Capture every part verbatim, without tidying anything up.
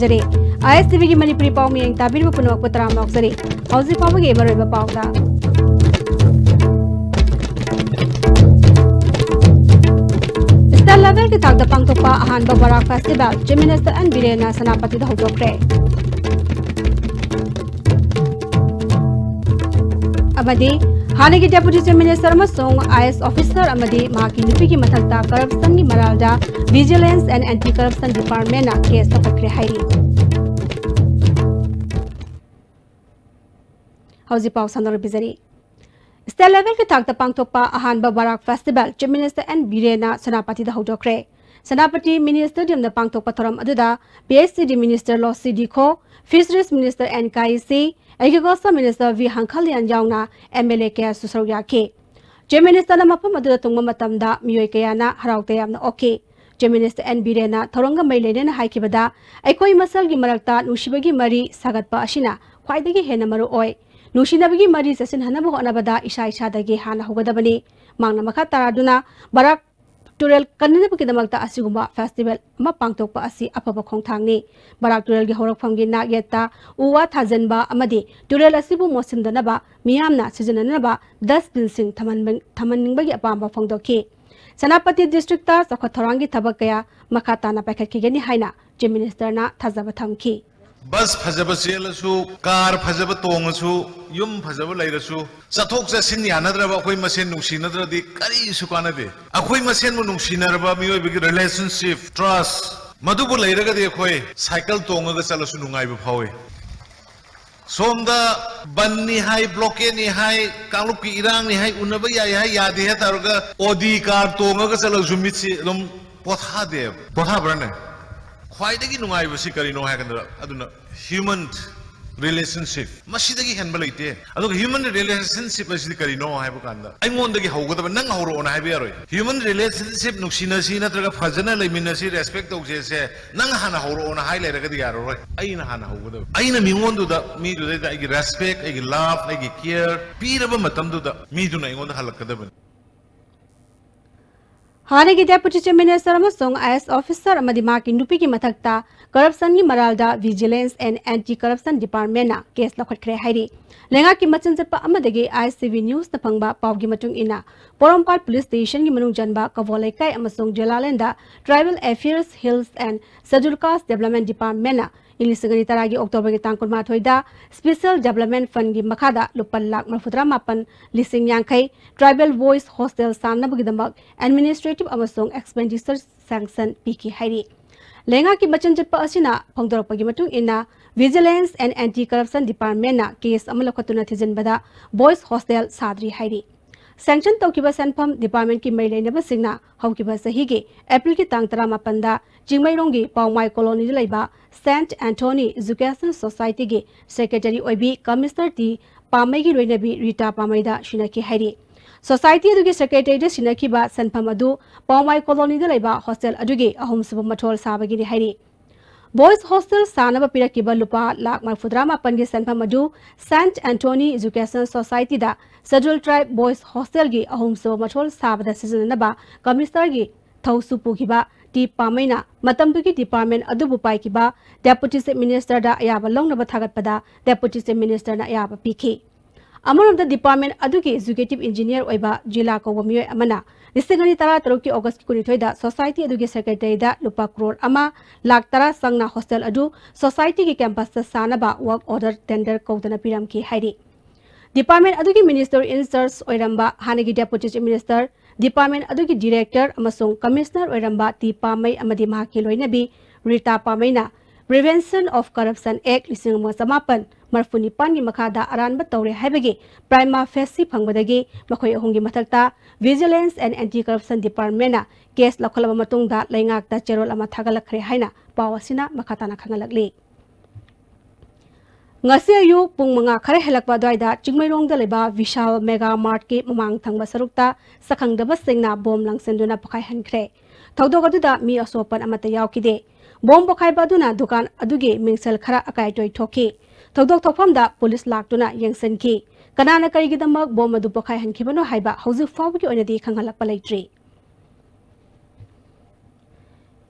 ꯖꯔꯤ꯫ ꯑꯥꯏ ꯑꯦꯁ T ꯚꯤꯒꯤ ꯃꯅꯤꯄꯨꯔꯤ ꯄꯥꯎ ꯃꯤꯌꯦꯡ ꯇꯥꯕꯤꯔꯤꯕ ꯄꯨꯝꯅꯃꯛꯄꯨ ꯇꯔꯥꯝꯅ ꯑꯣꯛꯆꯔꯤ꯫ ꯍꯧꯖꯤꯛ ꯐꯥꯎꯕꯒꯤ ꯃꯔꯨꯑꯣꯏꯕ ꯄꯥꯎꯗ꯫ State levelꯒꯤ ꯊꯥꯛꯇ ꯄꯥꯡꯊꯣꯛꯄ ꯑꯍꯥꯟꯕ Barak Festival, Chief Minister N ꯕꯤꯔꯦꯟꯅ ꯁꯦꯅꯥꯄꯇꯤꯗ ꯍꯧꯗꯣꯛꯈ꯭ꯔꯦ꯫ ꯑꯃꯗꯤ ꯍꯥꯟꯅꯒꯤ Deputy Chief Minister ꯑꯃꯁꯨꯡ ꯑꯥꯏ ꯑꯦ ꯑꯦꯁ officer ꯑꯃꯗꯤ ꯃꯍꯥꯛꯀꯤ ꯅꯨꯄꯤꯒꯤ ꯃꯊꯛꯇ corruptionꯒꯤ ꯃꯔꯥꯜꯗ Vigilance and Anti-Corruption Departmentꯅ case ꯂꯧꯈꯠꯈ꯭ꯔꯦ ꯍꯥꯏꯔꯤ꯫ ꯍꯧꯖꯤꯛ ꯄꯥꯎ ꯁꯟꯗꯣꯛꯅ ꯄꯤꯖꯔꯤ꯫ State levelꯒꯤ ꯊꯥꯛꯇ ꯄꯥꯡꯊꯣꯛꯄ ꯑꯍꯥꯟꯕ Barak Festival Chief Minister N ꯕꯤꯔꯦꯟꯅ ꯁꯦꯅꯥꯄꯇꯤꯗ ꯍꯧꯗꯣꯛꯈ꯭ꯔꯦ꯫ ꯁꯦꯅꯥꯄꯇꯤ Mini Stadiumꯗ ꯄꯥꯡꯊꯣꯛꯄ ꯊꯧꯔꯝ ꯑꯗꯨꯗ P H E D Minister Losii Dikho, Fisheries Minister N Kaishii, Agriculture Minister V Hangkhalian ꯌꯥꯎꯅ ꯑꯦꯝ ꯑꯦꯜ ꯑꯦ ꯀꯌꯥꯁꯨ ꯁꯔꯨꯛ ꯌꯥꯈꯤ꯫ Chief Ministerꯅ ꯃꯐꯝ ꯑꯗꯨꯗ ꯇꯣꯡꯕ ꯃꯇꯝꯗ ꯃꯤꯑꯣꯏ ꯀꯌꯥꯅ ꯍꯔꯥꯎ ꯇꯌꯥꯝꯅ ꯑꯣꯛꯈꯤ꯫ Chief Minister ꯑꯦꯟ ꯕꯤꯔꯦꯟꯅ ꯊꯧꯔꯝꯒ ꯃꯔꯤ ꯂꯩꯅꯅ ꯍꯥꯏꯈꯤꯕꯗ, ꯑꯩꯈꯣꯏ ꯃꯁꯦꯜꯒꯤ ꯃꯔꯛꯇ ꯅꯨꯡꯁꯤꯕꯒꯤ ꯃꯔꯤ ꯁꯥꯒꯠꯄ ꯑꯁꯤꯅ ꯈ꯭ꯋꯥꯏꯗꯒꯤ ꯍꯦꯟꯅ ꯃꯔꯨ ꯑꯣꯏ꯫ ꯅꯨꯡꯁꯤꯅꯕꯒꯤ ꯃꯔꯤ ꯆꯦꯠꯁꯤꯟꯍꯟꯅꯕ ꯍꯣꯠꯅꯕꯗ ꯏꯁꯥ ꯏꯁꯥꯗꯒꯤ ꯍꯥꯟꯅ ꯍꯧꯒꯗꯕꯅꯤ꯫ ꯃꯍꯥꯛꯅ ꯃꯈꯥ ꯇꯥꯔꯗꯨꯅ ꯕꯔꯥꯛ ꯇꯨꯔꯦꯜ ꯀꯟꯅꯅꯕꯒꯤꯗꯃꯛꯇ ꯑꯁꯤꯒꯨꯝꯕ festival ꯑꯃ ꯄꯥꯡꯊꯣꯛꯄ ꯑꯁꯤ ꯑꯐꯕ ꯈꯣꯡꯊꯥꯡꯅꯤ꯫ ꯕꯔꯥꯛ ꯇꯨꯔꯦꯜꯒꯤ ꯍꯧꯔꯛꯐꯝꯒꯤ ꯅꯥꯛꯌꯦꯠꯇ ꯎ ꯋꯥ ꯊꯥꯖꯤꯟꯕ ꯑꯃꯗꯤ ꯇꯨꯔꯦꯜ ꯑꯁꯤꯕꯨ ꯃꯣꯠꯁꯤꯟꯗꯅꯕ ꯃꯤꯌꯥꯝꯅ ꯁꯤꯖꯤꯟꯅꯅꯕ dustbinꯁꯤꯡ ꯊꯝꯍꯟꯕ-, ꯊꯝꯍꯟꯅꯤꯡꯕꯒꯤ ꯑꯄꯥꯝꯕ ꯐꯣꯡꯗꯣꯛꯈꯤ꯫ ꯁꯦꯅꯥꯄꯇꯤ districtꯇ ꯆꯥꯎꯈꯠ ꯊꯧꯔꯥꯡꯒꯤ ꯊꯕꯛ ꯀꯌꯥ ꯃꯈꯥ ꯇꯥꯅ ꯄꯥꯏꯈꯠꯈꯤꯒꯅꯤ ꯍꯥꯏꯅ Chief Ministerꯅ ꯊꯥꯖꯕ ꯊꯝꯈꯤ꯫ Bus ꯐꯖꯕ ꯆꯦꯜꯂꯁꯨ, car ꯐꯖꯕ ꯇꯣꯡꯉꯁꯨ, ꯌꯨꯝ ꯐꯖꯕ ꯂꯩꯔꯁꯨ, ꯆꯠꯊꯣꯛ ꯆꯠꯁꯤꯟ ꯌꯥꯅꯗ꯭ꯔꯕ ꯑꯩꯈꯣꯏ ꯃꯁꯦꯟ ꯅꯨꯡꯁꯤꯅꯗ꯭ꯔꯗꯤ ꯀꯔꯤꯁꯨ ꯀꯥꯟꯅꯗꯦ꯫ ꯑꯩꯈꯣꯏ ꯃꯁꯦꯟꯕꯨ ꯅꯨꯡꯁꯤꯅꯔꯕ ꯃꯤꯑꯣꯏꯕꯒꯤ relationship, trust, ꯃꯗꯨꯕꯨ ꯂꯩꯔꯒꯗꯤ ꯑꯩꯈꯣꯏ cycle ꯇꯣꯡꯉꯒ ꯆꯠꯂꯁꯨ ꯅꯨꯡꯉꯥꯏꯕ ꯐꯥꯎꯏ꯫ ꯁꯣꯝꯗ ꯕꯟꯅꯤ ꯍꯥꯏ, blockade ꯅꯤ ꯍꯥꯏ, ꯀꯥꯡꯂꯨꯞꯀꯤ ꯏꯔꯥꯡꯅꯤ ꯍꯥꯏ, ꯎꯅꯕ ꯌꯥꯏ ꯍꯥꯏ, ꯌꯥꯗꯦ ꯍꯥꯏ ꯇꯧꯔꯒ Audi car ꯇꯣꯡꯉꯒ ꯆꯠꯂꯁꯨ ꯃꯤꯠꯁꯤ ꯑꯗꯨꯝ ꯄꯣꯊꯥꯗꯦꯕ꯫ ꯄꯣꯊꯥꯕ꯭ꯔꯥꯅꯦ? ꯈ꯭ꯋꯥꯏꯗꯒꯤ ꯅꯨꯡꯉꯥꯏꯕꯁꯤ ꯀꯔꯤꯅꯣ ꯍꯥꯏ ꯀꯥꯟꯗ, ꯑꯗꯨꯅ human relationship꯫ ꯃꯁꯤꯗꯒꯤ ꯍꯦꯟꯕ ꯂꯩꯇꯦ꯫ ꯑꯗꯨꯒ human relationship ꯑꯁꯤꯗꯤ ꯀꯔꯤꯅꯣ ꯍꯥꯏꯕ ꯀꯥꯟꯗ, ꯑꯩꯉꯣꯟꯗꯒꯤ ꯍꯧꯒꯗꯕ, ꯅꯪ ꯍꯧꯔꯛꯑꯣꯅ ꯍꯥꯏꯕ ꯌꯥꯔꯣꯏ꯫ Human relationship, ꯅꯨꯡꯁꯤꯅꯁꯤ ꯅꯠꯇ꯭ꯔꯒ ꯐꯖꯅ ꯂꯩꯃꯤꯟꯅꯁꯤ, respect ꯇꯧꯁꯦꯁꯦ ꯅꯪ ꯍꯥꯟꯅ ꯍꯧꯔꯛꯑꯣꯅ ꯍꯥꯏ ꯂꯩꯔꯒꯗꯤ ꯌꯥꯔꯔꯣꯏ꯫ ꯑꯩꯅ ꯍꯥꯟꯅ ꯍꯧꯒꯗꯕ꯫ ꯑꯩꯅ ꯃꯤꯉꯣꯟꯗꯨꯗ, ꯃꯤꯗꯨꯗꯩꯗ ꯑꯩꯒꯤ respect, ꯑꯩꯒꯤ love, ꯑꯩꯒꯤ care ꯄꯤꯔꯕ ꯃꯇꯝꯗꯨꯗ ꯃꯤꯗꯨꯅ ꯑꯩꯉꯣꯟꯗ ꯍꯜꯂꯛꯀꯗꯕꯅꯤ꯫ ꯍꯥꯟꯅꯒꯤ Deputy Chief Minister ꯑꯃꯁꯨꯡ IAS officer ꯑꯃꯗꯤ ꯃꯍꯥꯛꯀꯤ ꯅꯨꯄꯤꯒꯤ ꯃꯊꯛꯇ corruptionꯒꯤ ꯃꯔꯥꯜꯗ Vigilance and Anti-Corruption Departmentꯅ case ꯂꯧꯈꯠꯈ꯭ꯔꯦ ꯍꯥꯏꯔꯤ꯫ ꯂꯩꯉꯥꯛꯀꯤ ꯃꯆꯤꯟ ꯆꯠꯄ ꯑꯃꯗꯒꯤ ICV Newsꯅ ꯐꯪꯕ ꯄꯥꯎꯒꯤ ꯃꯇꯨꯡ ꯏꯟꯅ, ꯄꯣꯔꯣꯝꯄꯥꯠ Police Stationꯒꯤ ꯃꯅꯨꯡ ꯆꯟꯕ ꯀꯕꯣ ꯂꯩꯀꯥꯏ ꯑꯃꯁꯨꯡ ꯖꯨꯂꯥꯂꯦꯟꯗ Tribal Affairs, Hills and Scheduled Caste Development Departmentꯅ ꯏꯪ ꯂꯤꯁꯤꯡ ꯑꯅꯤ ꯇꯔꯥꯒꯤ Octoberꯒꯤ ꯇꯥꯡ ꯀꯨꯟꯃꯥꯊꯣꯏꯗ Special Development Fundꯀꯤ ꯃꯈꯥꯗ ꯂꯨꯄꯥ ꯂꯥꯈ ꯃꯔꯤꯐꯨꯇꯔꯥ ꯃꯥꯄꯟ ꯂꯤꯁꯤꯡ ꯌꯥꯡꯈꯩ Tribal Boys Hostel ꯁꯥꯅꯕꯒꯤꯗꯃꯛ administrative ꯑꯃꯁꯨꯡ expenditure sanction ꯄꯤꯈꯤ ꯍꯥꯏꯔꯤ꯫ ꯂꯩꯉꯥꯛꯀꯤ ꯃꯆꯤꯟ ꯆꯠꯄ ꯑꯁꯤꯅ ꯐꯣꯡꯗꯣꯔꯛꯄꯒꯤ ꯃꯇꯨꯡ ꯏꯟꯅ, Vigilance and Anti-Corruption Departmentꯅ case ꯑꯃ ꯂꯧꯈꯠꯇꯨꯅ ꯊꯤꯖꯤꯟꯕꯗ Boys Hostel ꯁꯥꯗ꯭ꯔꯤ ꯍꯥꯏꯔꯤ꯫ Sanction ꯇꯧꯈꯤꯕ ꯁꯦꯟꯐꯝ departmentꯀꯤ ꯃꯔꯤ ꯂꯩꯅꯕꯁꯤꯡꯅ ꯍꯧꯈꯤꯕ ꯆꯍꯤꯒꯤ Aprilꯒꯤ ꯇꯥꯡ ꯇꯔꯥꯃꯥꯄꯟꯗ ꯆꯤꯡꯃꯩꯔꯣꯡꯒꯤ ꯄꯥꯎꯃꯥꯏ colonyꯗ ꯂꯩꯕ Saint Anthony Education Societyꯒꯤ secretary ꯑꯣꯏꯕꯤ Commissioner ꯇꯤ ꯄꯥꯃꯩꯒꯤ ꯂꯣꯏꯅꯕꯤ ꯔꯤꯇꯥ ꯄꯥꯃꯩꯗ ꯁꯤꯟꯅꯈꯤ ꯍꯥꯏꯔꯤ꯫ Society ꯑꯗꯨꯒꯤ secretaryꯗ ꯁꯤꯟꯅꯈꯤꯕ ꯁꯦꯟꯐꯝ ꯑꯗꯨ ꯄꯥꯎꯃꯥꯏ colonyꯗ ꯂꯩꯕ hostel ꯑꯗꯨꯒꯤ ꯑꯍꯨꯝꯁꯨꯕ ꯃꯊꯣꯜ ꯁꯥꯕꯒꯤꯅꯤ ꯍꯥꯏꯔꯤ꯫ Boys Hostel ꯁꯥꯅꯕ ꯄꯤꯔꯛꯈꯤꯕ ꯂꯨꯄꯥ ꯂꯥꯈ ꯃꯔꯤꯐꯨꯇꯔꯥ ꯃꯥꯄꯟꯒꯤ ꯁꯦꯟꯐꯝ ꯑꯗꯨ Saint Anthony Education Societyꯗ Scheduled Tribe Boys Hostelꯒꯤ ꯑꯍꯨꯝꯁꯨꯕ ꯃꯊꯣꯜ ꯁꯥꯕꯗ ꯁꯤꯖꯤꯟꯅꯅꯕ Commissionerꯒꯤ ꯊꯧꯁꯨ ꯄꯨꯈꯤꯕ ꯇꯤ ꯄꯥꯃꯩꯅ ꯃꯇꯝꯗꯨꯒꯤ department ꯑꯗꯨꯕꯨ ꯄꯥꯏꯈꯤꯕ Deputy Chief Ministerꯗ ꯑꯌꯥꯕ ꯂꯧꯅꯕ ꯊꯥꯒꯠꯄꯗ Deputy Chief Ministerꯅ ꯑꯌꯥꯕ ꯄꯤꯈꯤ꯫ ꯑꯃꯔꯣꯝꯗ, department ꯑꯗꯨꯒꯤ executive engineer ꯑꯣꯏꯕ ꯖꯤꯂꯥ ꯀꯧꯕ ꯃꯤꯑꯣꯏ ꯑꯃꯅ ꯂꯤꯁꯤꯡ ꯑꯅꯤ ꯇꯔꯥ ꯇꯔꯨꯛꯀꯤ Augustꯀꯤ ꯀꯨꯟꯅꯤꯊꯣꯏꯗ society ꯑꯗꯨꯒꯤ secretaryꯗ ꯂꯨꯄꯥ ꯀ꯭ꯔꯣꯔ ꯑꯃ ꯂꯥꯈ ꯇꯔꯥ ꯆꯪꯅ hostel ꯑꯗꯨ societyꯒꯤ campusꯇ ꯁꯥꯅꯕ work order tender ꯀꯧꯗꯅ ꯄꯤꯔꯝꯈꯤ ꯍꯥꯏꯔꯤ꯫ Department ꯑꯗꯨꯒꯤ minister in charge ꯑꯣꯏꯔꯝꯕ ꯍꯥꯟꯅꯒꯤ Deputy Chief Minister, department ꯑꯗꯨꯒꯤ director ꯑꯃꯁꯨꯡ Commissioner ꯑꯣꯏꯔꯝꯕ ꯇꯤ ꯄꯥꯃꯩ ꯑꯃꯗꯤ ꯃꯍꯥꯛꯀꯤ ꯂꯣꯏꯅꯕꯤ Rita ꯄꯥꯃꯩꯅ Prevention of Corruption Act ꯂꯤꯁꯤꯡ ꯑꯃ ꯆꯃꯥꯄꯟ ꯃꯔꯤꯐꯨ ꯅꯤꯄꯥꯟꯒꯤ ꯃꯈꯥꯗ ꯑꯔꯥꯟꯕ ꯇꯧꯔꯦ ꯍꯥꯏꯕꯒꯤ prima facie ꯐꯪꯕꯗꯒꯤ ꯃꯈꯣꯏ ꯑꯍꯨꯝꯒꯤ ꯃꯊꯛꯇ Vigilance and Anti-Corruption Departmentꯅ case ꯂꯧꯈꯠꯂꯕ ꯃꯇꯨꯡꯗ ꯂꯩꯉꯥꯛꯇ ꯆꯦꯔꯣꯜ ꯑꯃ ꯊꯥꯒꯠꯂꯛꯈ꯭ꯔꯦ ꯍꯥꯏꯅ ꯄꯥꯎ ꯑꯁꯤꯅ ꯃꯈꯥ ꯇꯥꯅ ꯈꯪꯍꯜꯂꯛꯂꯤ꯫ ꯉꯁꯤ ꯑꯌꯨꯛ ꯄꯨꯡ ꯃꯉꯥ ꯈꯔ ꯍꯦꯜꯂꯛꯄ ꯑꯗꯨꯋꯥꯏꯗ ꯆꯤꯡꯃꯩꯔꯣꯡꯗ ꯂꯩꯕ ꯕꯤꯁꯥꯜ ꯃꯦꯒꯥ ꯃꯥꯔꯠꯀꯤ ꯃꯃꯥꯡ ꯊꯪꯕ ꯁꯔꯨꯛꯇ ꯁꯛꯈꯪꯗꯕꯁꯤꯡꯅ ꯕꯣꯝ ꯂꯪꯁꯤꯟꯗꯨꯅ ꯄꯣꯈꯥꯏꯍꯟꯈ꯭ꯔꯦ꯫ ꯊꯧꯗꯣꯛ ꯑꯗꯨꯗ ꯃꯤ ꯑꯁꯣꯛꯄꯟ ꯑꯃꯠꯇ ꯌꯥꯎꯈꯤꯗꯦ꯫ ꯕꯣꯝ ꯄꯣꯈꯥꯏꯕ ꯑꯗꯨꯅ ꯗꯨꯀꯥꯟ ꯑꯗꯨꯒꯤ ꯃꯤꯡꯁꯦꯜ ꯈꯔ ꯑꯀꯥꯏ ꯑꯇꯣꯏ ꯊꯣꯛꯈꯤ꯫ ꯊꯧꯗꯣꯛ ꯊꯣꯛꯐꯝꯗ ꯄꯨꯂꯤꯁ ꯂꯥꯛꯇꯨꯅ ꯌꯦꯡꯁꯤꯟꯈꯤ꯫ ꯀꯅꯥꯅ ꯀꯔꯤꯒꯤꯗꯃꯛ ꯕꯣꯝ ꯑꯗꯨ ꯄꯣꯈꯥꯏꯍꯟꯈꯤꯕꯅꯣ ꯍꯥꯏꯕ ꯍꯧꯖꯤꯛ ꯐꯥꯎꯕꯒꯤ ꯑꯣꯏꯅꯗꯤ ꯈꯪꯍꯜꯂꯛꯄ ꯂꯩꯇ꯭ꯔꯤ꯫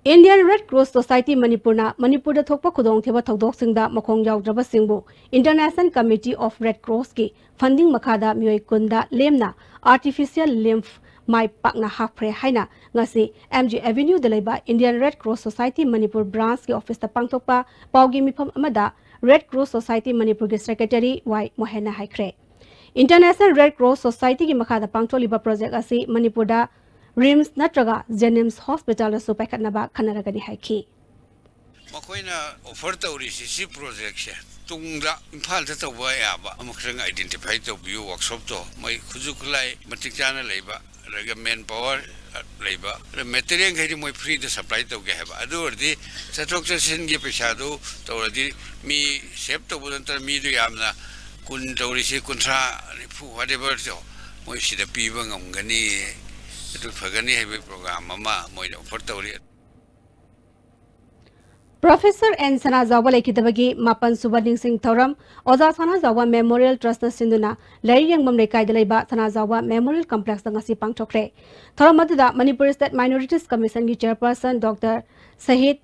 Indian Red Cross Society ꯃꯅꯤꯄꯨꯔꯅ ꯃꯅꯤꯄꯨꯔꯗ ꯊꯣꯛꯄ ꯈꯨꯗꯣꯡꯊꯤꯕ ꯊꯧꯗꯣꯛꯁꯤꯡꯗ ꯃꯈꯣꯡ ꯌꯥꯎꯗ꯭ꯔꯕꯁꯤꯡꯕꯨ International Committee of Red Crossꯀꯤ funding ꯃꯈꯥꯗ ꯃꯤꯑꯣꯏ ꯀꯨꯟꯗ ꯂꯦꯝꯅ artificial lymph ꯃꯥꯏ ꯄꯥꯛꯅ ꯍꯥꯞꯈ꯭ꯔꯦ ꯍꯥꯏꯅ ꯉꯁꯤ M G Avenueꯗ ꯂꯩꯕ Indian Red Cross Society Manipur branchꯀꯤ officeꯇ ꯄꯥꯡꯊꯣꯛꯄ ꯄꯥꯎꯒꯤ ꯃꯤꯐꯝ ꯑꯃꯗ Red Cross Society ꯃꯅꯤꯄꯨꯔꯒꯤ secretary Y ꯃꯣꯍꯦꯟꯅ ꯍꯥꯏꯈ꯭ꯔꯦ꯫ International Red Cross Societyꯒꯤ ꯃꯈꯥꯗ ꯄꯥꯡꯊꯣꯛꯂꯤꯕ project ꯑꯁꯤ ꯃꯅꯤꯄꯨꯔꯗ RIMS ꯅꯠꯇ꯭ꯔꯒ JNIMS hospitalꯗꯁꯨ ꯄꯥꯏꯈꯠꯅꯕ ꯈꯟꯅꯔꯒꯅꯤ ꯍꯥꯏꯈꯤ꯫ ꯃꯈꯣꯏꯅ offer ꯇꯧꯔꯤꯁꯤ, ꯁꯤ projectꯁꯦ ꯇꯨꯡꯗ ꯏꯝꯐꯥꯜꯗ ꯇꯧꯕ ꯌꯥꯕ ꯑꯃꯈꯛꯇꯪ identify ꯇꯧꯕꯤꯌꯨ꯫ Workshopꯇꯣ ꯃꯣꯏ ꯈꯨꯠꯁꯨ ꯈꯨꯠꯂꯥꯏ ꯃꯇꯤꯛ ꯆꯥꯅ ꯂꯩꯕ, ꯑꯗꯨꯒ man power ꯂꯩꯕ, ꯑꯗ materialꯈꯩꯗꯤ ꯃꯣꯏ freeꯗ supply ꯇꯧꯒꯦ ꯍꯥꯏꯕ꯫ ꯑꯗꯨ ꯑꯣꯏꯔꯗꯤ ꯆꯠꯊꯣꯛ ꯆꯠꯁꯤꯟꯒꯤ ꯄꯩꯁꯥꯗꯨ ꯇꯧꯔꯗꯤ ꯃꯤ save ꯇꯧꯕ ꯅꯠꯇꯅ ꯃꯤꯗꯨ ꯌꯥꯝꯅ ꯀꯨꯟ ꯇꯧꯔꯤꯁꯤ, ꯀꯨꯟꯊ꯭ꯔꯥ, ꯅꯤꯐꯨ, whateverꯗꯣ ꯃꯣꯏ ꯁꯤꯗ ꯄꯤꯕ ꯉꯝꯒꯅꯤ, ꯑꯗꯨ ꯐꯒꯅꯤ ꯍꯥꯏꯕꯒꯤ program ꯑꯃ ꯃꯣꯏꯅ offer ꯇꯧꯔꯤ꯫ Professor N ꯁꯅꯥꯖꯥꯎꯕ ꯂꯩꯈꯤꯗꯕꯒꯤ ꯃꯥꯄꯟ ꯁꯨꯕ ꯅꯤꯡꯁꯤꯡ ꯊꯧꯔꯝ ꯑꯣꯖꯥ ꯁꯅꯥꯖꯥꯎꯕ Memorial Trustꯅ ꯁꯤꯟꯗꯨꯅ ꯂꯥꯏꯔꯤꯛ ꯌꯦꯡꯐꯝ ꯂꯩꯀꯥꯏꯗ ꯂꯩꯕ ꯁꯅꯥꯖꯥꯎꯕ Memorial Complexꯇ ꯉꯁꯤ ꯄꯥꯡꯊꯣꯛꯈ꯭ꯔꯦ꯫ ꯊꯧꯔꯝ ꯑꯗꯨꯗ Manipur State Minorities Commissionꯒꯤ chairperson Doctor ꯁꯍꯤꯗ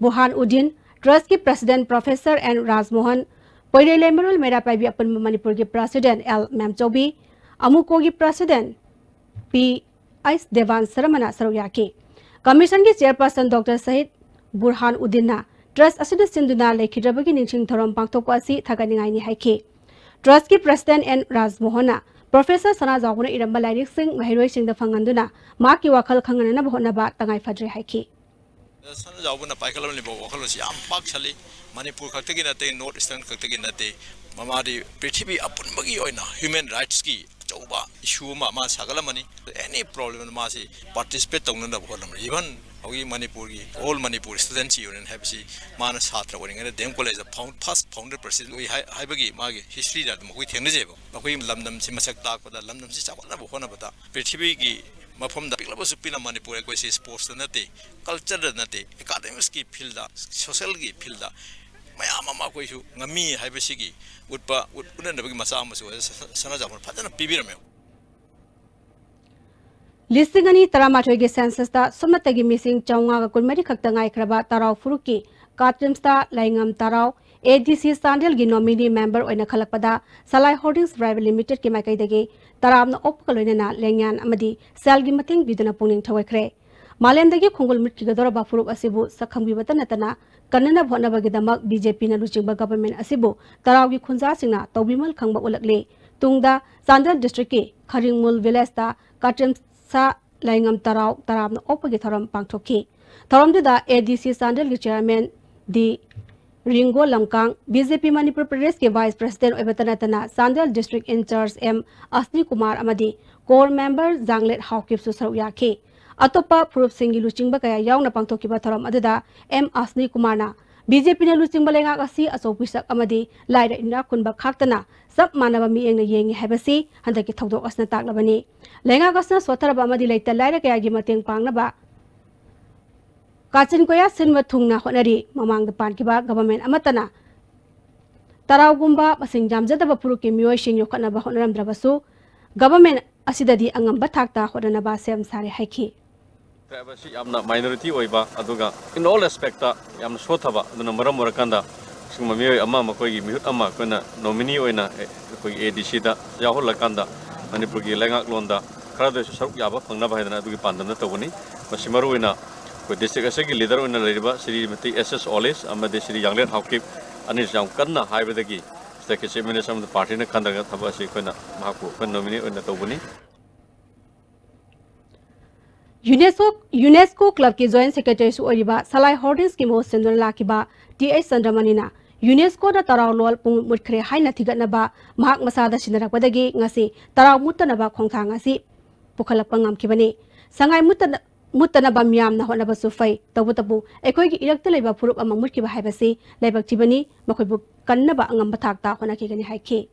ꯕꯨꯔꯍꯥꯟ ꯎꯗꯤꯟ, Trustꯀꯤ President Professor N ꯔꯥꯖꯃꯣꯍꯟ, ꯄꯣꯏꯔꯩ ꯂꯩꯃꯔꯣꯜ ꯃꯩꯔꯥ ꯄꯥꯏꯕꯤ ꯑꯄꯨꯟꯕ ꯃꯅꯤꯄꯨꯔꯒꯤ President L ꯃꯦꯝꯆꯧꯕꯤ, ꯑꯃꯨꯀꯣꯒꯤ President P ꯑꯩꯆ ꯗꯦꯕꯥꯟ ꯁꯔꯃꯅ ꯁꯔꯨꯛ ꯌꯥꯈꯤ꯫ Commissionꯒꯤ chairperson Doctor ꯁꯍꯤꯗ ꯕꯨꯔꯍꯥꯟ ꯎꯗꯤꯟꯅ trust ꯑꯁꯤꯗ ꯁꯤꯟꯗꯨꯅ ꯂꯩꯈꯤꯗ꯭ꯔꯕꯒꯤ ꯅꯤꯡꯁꯤꯡ ꯊꯧꯔꯝ ꯄꯥꯡꯊꯣꯛꯄ ꯑꯁꯤ ꯊꯥꯒꯠꯅꯤꯡꯉꯥꯏꯅꯤ ꯍꯥꯏꯈꯤ꯫ Trustꯀꯤ President N ꯔꯥꯖꯃꯣꯍꯟꯅ Professor ꯁꯅꯥꯖꯥꯎꯕꯅ ꯏꯔꯝꯕ ꯂꯥꯏꯔꯤꯛꯁꯤꯡ ꯃꯍꯩꯔꯣꯏꯁꯤꯡꯗ ꯐꯪꯍꯟꯗꯨꯅ ꯃꯍꯥꯛꯀꯤ ꯋꯥꯈꯜ ꯈꯪꯍꯟꯅꯅꯕ ꯍꯣꯠꯅꯕ ꯇꯉꯥꯏ ꯐꯗ꯭ꯔꯦ ꯍꯥꯏꯈꯤ꯫ ꯁꯅꯥꯖꯥꯎꯕꯅ ꯄꯥꯏꯈꯠꯂꯝꯂꯤꯕ ꯋꯥꯈꯜꯂꯣꯟꯁꯤ ꯌꯥꯝ ꯄꯥꯛ ꯁꯜꯂꯤ꯫ ꯃꯅꯤꯄꯨꯔ ꯈꯛꯇꯒꯤ ꯅꯠꯇꯦ, North Eastern ꯈꯛꯇꯒꯤ ꯅꯠꯇꯦ, ꯃꯃꯥꯗꯤ ꯄ꯭ꯔꯤꯊꯤꯕꯤ ꯑꯄꯨꯟꯕꯒꯤ ꯑꯣꯏꯅ human rightsꯀꯤ ꯑꯆꯧꯕ issue ꯑꯃ ꯃꯥ ꯁꯥꯒꯠꯂꯝꯃꯅꯤ꯫ Any problemꯗ ꯃꯥꯁꯤ participate ꯇꯧꯅꯅꯕ ꯍꯣꯠꯅꯕꯅꯤ꯫ Even ꯍꯧꯖꯤꯛ ꯃꯅꯤꯄꯨꯔꯒꯤ All Manipur Students Union ꯍꯥꯏꯕꯁꯤ ꯃꯥꯅ ꯁꯥꯇ꯭ꯔ ꯑꯣꯏꯔꯤꯉꯩꯗ D M Collegeꯗ found- first founder president ꯑꯣꯏ ꯍꯥꯏ- ꯍꯥꯏꯕꯒꯤ ꯃꯥꯒꯤ historyꯗ ꯑꯗꯨꯝ ꯑꯩꯈꯣꯏ ꯊꯦꯡꯅꯖꯩꯕ꯫ ꯑꯩꯈꯣꯏ ꯂꯝꯗꯝꯁꯤ ꯃꯁꯛ ꯇꯥꯛꯄꯗ, ꯂꯝꯗꯝꯁꯤ ꯆꯥꯎꯈꯠꯅꯕ ꯍꯣꯠꯅꯕꯗ ꯄ꯭ꯔꯤꯊꯤꯕꯤꯒꯤ ꯃꯐꯝꯗ ꯄꯤꯛꯂꯕꯁꯨ ꯄꯤꯛꯅ ꯃꯅꯤꯄꯨꯔ ꯑꯩꯈꯣꯏꯁꯤ sportsꯇ ꯅꯠꯇꯦ, cultureꯗ ꯅꯠꯇꯦ, academicsꯀꯤ fieldꯗ, socialꯒꯤ fieldꯗ ꯃꯌꯥꯝ ꯑꯃ ꯑꯩꯈꯣꯏꯁꯨ ꯉꯝꯃꯤ ꯍꯥꯏꯕꯁꯤꯒꯤ ꯎꯠꯄ, ꯎꯠ- ꯎꯠꯅꯅꯕꯒꯤ ꯃꯆꯥꯛ ꯑꯃꯁꯨ ꯑꯣꯏ꯫ ꯁ- ꯁ- ꯁꯅꯥꯖꯥꯎꯕꯅ ꯐꯖꯅ ꯄꯤꯕꯤꯔꯝꯃꯦ꯫ ꯂꯤꯁꯤꯡ ꯑꯅꯤ ꯇꯔꯥꯃꯥꯊꯣꯏꯒꯤ ꯁꯦꯟꯁꯁꯇ ꯁꯨꯞꯅꯇꯒꯤ ꯃꯤꯁꯤꯡ ꯆꯥꯝꯃꯉꯥꯒ ꯀꯨꯟꯃꯔꯤ ꯈꯛꯇ ꯉꯥꯏꯈ꯭ꯔꯕ ꯇꯔꯥꯎ ꯐꯨꯔꯨꯞꯀꯤ ꯀꯥꯇ꯭ꯔꯤꯝꯁꯇ ꯂꯩꯉꯝ ꯇꯔꯥꯎ, ꯑꯦ ꯗꯤ ꯁꯤ ꯆꯥꯟꯗꯦꯜꯒꯤ ꯅꯣꯃꯤꯅꯤ ꯃꯦꯝꯕꯔ ꯑꯣꯏꯅ ꯈꯜꯂꯛꯄꯗ ꯁꯂꯥꯏ ꯍꯣꯜꯗꯤꯡꯁ ꯄ꯭ꯔꯥꯏꯚꯦꯠ ꯂꯤꯃꯤꯇꯦꯗꯀꯤ ꯃꯥꯏꯀꯩꯗꯒꯤ ꯇꯔꯥꯝꯅ ꯑꯣꯛꯄꯒ ꯂꯣꯏꯅꯅ ꯂꯦꯡꯌꯥꯟ ꯑꯃꯗꯤ ꯁꯦꯜꯒꯤ ꯃꯇꯦꯡ ꯄꯤꯗꯨꯅ ꯄꯨꯛꯅꯤꯡ ꯊꯧꯒꯠꯈ꯭ꯔꯦ꯫ ꯃꯥꯂꯦꯝꯗꯒꯤ ꯈꯣꯡꯒꯨꯜ ꯃꯨꯠꯈꯤꯒꯗꯧꯔꯕ ꯐꯨꯔꯨꯞ ꯑꯁꯤꯕꯨ ꯁꯛꯈꯪꯕꯤꯕꯇ ꯅꯠꯇꯅ ꯀꯟꯅꯅꯕ ꯍꯣꯠꯅꯕꯒꯤꯗꯃꯛ ꯕꯤ ꯖꯦ ꯄꯤꯅ ꯂꯨꯆꯤꯡꯕ ꯒꯚꯔꯟꯃꯦꯟꯠ ꯑꯁꯤꯕꯨ ꯇꯔꯥꯎꯒꯤ ꯈꯨꯟꯖꯥꯁꯤꯡꯅ ꯇꯧꯕꯤꯃꯜ ꯈꯪꯕ ꯎꯠꯂꯛꯂꯤ꯫ ꯇꯨꯡꯗ ꯆꯥꯟꯗꯦꯜ ꯗꯤꯁꯇ꯭ꯔꯤꯛꯀꯤ ꯈꯔꯤꯡꯃꯨꯜ ꯚꯤꯂꯦꯖꯇ ꯀꯥꯇ꯭ꯔꯤꯝꯁꯥ ꯂꯥꯏꯉꯝ ꯇꯔꯥꯎ ꯇꯔꯥꯝꯅ ꯑꯣꯛꯄꯒꯤ ꯊꯧꯔꯝ ꯄꯥꯡꯊꯣꯛꯈꯤ꯫ ꯊꯧꯔꯝꯗꯨꯗ ꯑꯦ ꯗꯤ ꯁꯤ ꯆꯥꯟꯗꯦꯜꯒꯤ ꯆꯤꯌꯥꯔꯃꯦꯟ ꯗꯤ Ringo Lamkang, B J P Manipur ꯄ꯭ꯔꯗꯦꯁꯀꯤ ꯚꯥꯏꯁ ꯄ꯭ꯔꯁꯤꯗꯦꯟꯠ ꯑꯣꯏꯕꯇ ꯅꯠꯇꯅ Chandel district incharge M Asni Kumar ꯑꯃꯗꯤ ꯀꯣꯔ ꯃꯦꯝꯕꯔ ꯖꯥꯡꯂꯦꯠ ꯍꯥꯎꯀꯤꯞꯁꯨ ꯁꯔꯨꯛ ꯌꯥꯈꯤ꯫ ꯑꯇꯣꯞꯄ ꯐꯨꯔꯨꯞꯁꯤꯡꯒꯤ ꯂꯨꯆꯤꯡꯕ ꯀꯌꯥ ꯌꯥꯎꯅ ꯄꯥꯡꯊꯣꯛꯈꯤꯕ ꯊꯧꯔꯝ ꯑꯗꯨꯗ ꯑꯦꯝ ꯑꯁꯅꯤ ꯀꯨꯃꯥꯔꯅ ꯕꯤ ꯖꯦ ꯄꯤꯅ ꯂꯨꯆꯤꯡꯕ ꯂꯩꯉꯥꯛ ꯑꯁꯤ ꯑꯆꯧ ꯄꯤꯁꯛ ꯑꯃꯗꯤ ꯂꯥꯏꯔ ꯏꯅꯥꯛ ꯈꯨꯟꯕ ꯈꯥꯛꯇꯅ ꯆꯞ ꯃꯥꯟꯅꯕ ꯃꯤꯠꯌꯦꯡꯅ ꯌꯦꯡꯉꯤ ꯍꯥꯏꯕꯁꯤ ꯍꯟꯗꯛꯀꯤ ꯊꯧꯗꯣꯛ ꯑꯁꯤꯅ ꯇꯥꯛꯂꯕꯅꯤ꯫ ꯂꯩꯉꯥꯛ ꯑꯁꯤꯅ ꯁꯣꯠꯊꯔꯕ ꯑꯃꯗꯤ ꯂꯩꯇ ꯂꯥꯏꯔ ꯀꯌꯥꯒꯤ ꯃꯇꯦꯡ ꯄꯥꯡꯅꯕ ꯀꯥꯆꯤꯟ ꯀꯣꯌꯥ ꯁꯤꯟꯕ ꯊꯨꯡꯅ ꯍꯣꯠꯅꯔꯤ꯫ ꯃꯃꯥꯡꯗ ꯄꯥꯟꯈꯤꯕ ꯒꯚꯔꯟꯃꯦꯟꯠ ꯑꯃꯠꯇꯅ ꯇꯔꯥꯎꯒꯨꯝꯕ ꯃꯁꯤꯡ ꯌꯥꯝꯖꯗꯕ ꯐꯨꯔꯨꯞꯀꯤ ꯃꯤꯑꯣꯏꯁꯤꯡ ꯌꯣꯛꯈꯠꯅꯕ ꯍꯣꯠꯅꯔꯝꯗ꯭ꯔꯕꯁꯨ, ꯒꯚꯔꯟꯃꯦꯟꯠ ꯑꯁꯤꯗꯗꯤ ꯑꯉꯝꯕ ꯊꯥꯛꯇ ꯍꯣꯠꯅꯅꯕ ꯁꯦꯝ ꯁꯥꯔꯦ ꯍꯥꯏꯈꯤ꯫ ꯇ꯭ꯔꯥꯏꯕ ꯑꯁꯤ ꯌꯥꯝꯅ ꯃꯥꯏꯅꯣꯔꯤꯇꯤ ꯑꯣꯏꯕ, ꯑꯗꯨꯒ in all aspect ꯌꯥꯝꯅ ꯁꯣꯠꯊꯕ, ꯑꯗꯨꯅ ꯃꯔꯝ ꯑꯣꯏꯔꯀꯥꯟꯗ ꯁꯤꯒꯨꯝꯕ ꯃꯤꯑꯣꯏ ꯑꯃ, ꯃꯈꯣꯏꯒꯤ ꯃꯤꯍꯨꯠ ꯑꯃ ꯑꯩꯈꯣꯏꯅ ꯅꯣꯃꯤꯅꯤ ꯑꯣꯏꯅ, ꯑꯦ, ꯑꯩꯈꯣꯏꯒꯤ ꯑꯦ ꯗꯤ ꯁꯤꯗ ꯌꯥꯎꯍꯜꯂꯀꯥꯟꯗ ꯃꯅꯤꯄꯨꯔꯒꯤ ꯂꯩꯉꯥꯛꯂꯣꯟꯗ ꯈꯔꯗ ꯑꯣꯏꯔꯁꯨ ꯁꯔꯨꯛ ꯌꯥꯕ ꯐꯪꯅꯕ ꯍꯥꯏꯗꯅ ꯑꯗꯨꯒꯤ ꯄꯥꯟꯗꯝꯗ ꯇꯧꯕꯅꯤ꯫ ꯃꯁꯤ ꯃꯔꯨꯑꯣꯏꯅ ꯑꯩꯈꯣꯏ ꯗꯤꯁꯇ꯭ꯔꯤꯛ ꯑꯁꯤꯒꯤ ꯂꯤꯗꯔ ꯑꯣꯏꯅ ꯂꯩꯔꯤꯕ ꯁ꯭ꯔꯤꯃꯇꯤ ꯑꯦꯁ ꯑꯦꯁ ꯑꯣꯂꯤꯁ ꯑꯃꯗꯤ ꯁ꯭ꯔꯤ ꯌꯥꯡꯂꯦꯠ ꯍꯥꯎꯀꯤꯞ ꯑꯅꯤꯁꯨ ꯌꯥꯝ ꯀꯟꯅ ꯍꯥꯏꯕꯗꯒꯤ ꯁꯤꯗꯒꯤ ꯆꯤꯐ ꯃꯤꯅꯤꯁꯇꯔ ꯑꯃꯗꯤ ꯄꯥꯔꯇꯤꯅ ꯈꯟꯗꯔꯒ ꯊꯕꯛ ꯑꯁꯤ ꯑꯩꯈꯣꯏꯅ ꯃꯍꯥꯛꯄꯨ ꯑꯩꯈꯣꯏ ꯅꯣꯃꯤꯅꯤ ꯑꯣꯏꯅ ꯇꯧꯕꯅꯤ꯫ ꯌꯨꯅꯦꯁꯀꯣ, ꯌꯨꯅꯦꯁꯀꯣ ꯀ꯭ꯂꯕꯀꯤ ꯖꯣꯏꯟꯠ ꯁꯦꯀ꯭ꯔꯦꯇꯔꯤꯁꯨ ꯑꯣꯏꯔꯤꯕ ꯁꯂꯥꯏ ꯍꯣꯜꯗꯤꯡꯁꯀꯤ ꯃꯍꯨꯠ ꯁꯤꯟꯗꯨꯅ ꯂꯥꯛꯈꯤꯕ ꯇꯤ ꯑꯩꯆ ꯆꯟꯗ꯭ꯔꯃꯅꯤꯅ ꯌꯨꯅꯦꯁꯀꯣꯅ ꯇꯔꯥꯎ ꯂꯣꯜ ꯄꯨꯡꯃꯨꯠ ꯃꯨꯠꯈ꯭ꯔꯦ ꯍꯥꯏꯅ ꯊꯤꯒꯠꯅꯕ ꯃꯍꯥꯛ ꯃꯁꯥꯗ ꯁꯤꯟꯅꯔꯛꯄꯗꯒꯤ ꯉꯁꯤ ꯇꯔꯥꯎ ꯃꯨꯠꯇꯅꯕ ꯈꯣꯡꯊꯥꯡ ꯑꯁꯤ ꯄꯨꯈꯠꯂꯛꯄ ꯉꯝꯈꯤꯕꯅꯤ꯫ ꯁꯉꯥꯏ ꯃꯨꯠꯇꯅ-, ꯃꯨꯠꯇꯅꯕ ꯃꯤꯌꯥꯝꯅ ꯍꯣꯠꯅꯕꯁꯨ ꯐꯩ, ꯇꯧꯕꯇꯕꯨ ꯑꯩꯈꯣꯏꯒꯤ ꯏꯔꯛꯇ ꯂꯩꯕ ꯐꯨꯔꯨꯞ ꯑꯃ ꯃꯨꯠꯈꯤꯕ ꯍꯥꯏꯕꯁꯤ ꯂꯥꯏꯕꯛ ꯊꯤꯕꯅꯤ, ꯃꯈꯣꯏꯕꯨ ꯀꯟꯅꯕ ꯑꯉꯝꯕ ꯊꯥꯛꯇ ꯍꯣꯠꯅꯈꯤꯒꯅꯤ ꯍꯥꯏꯈꯤ꯫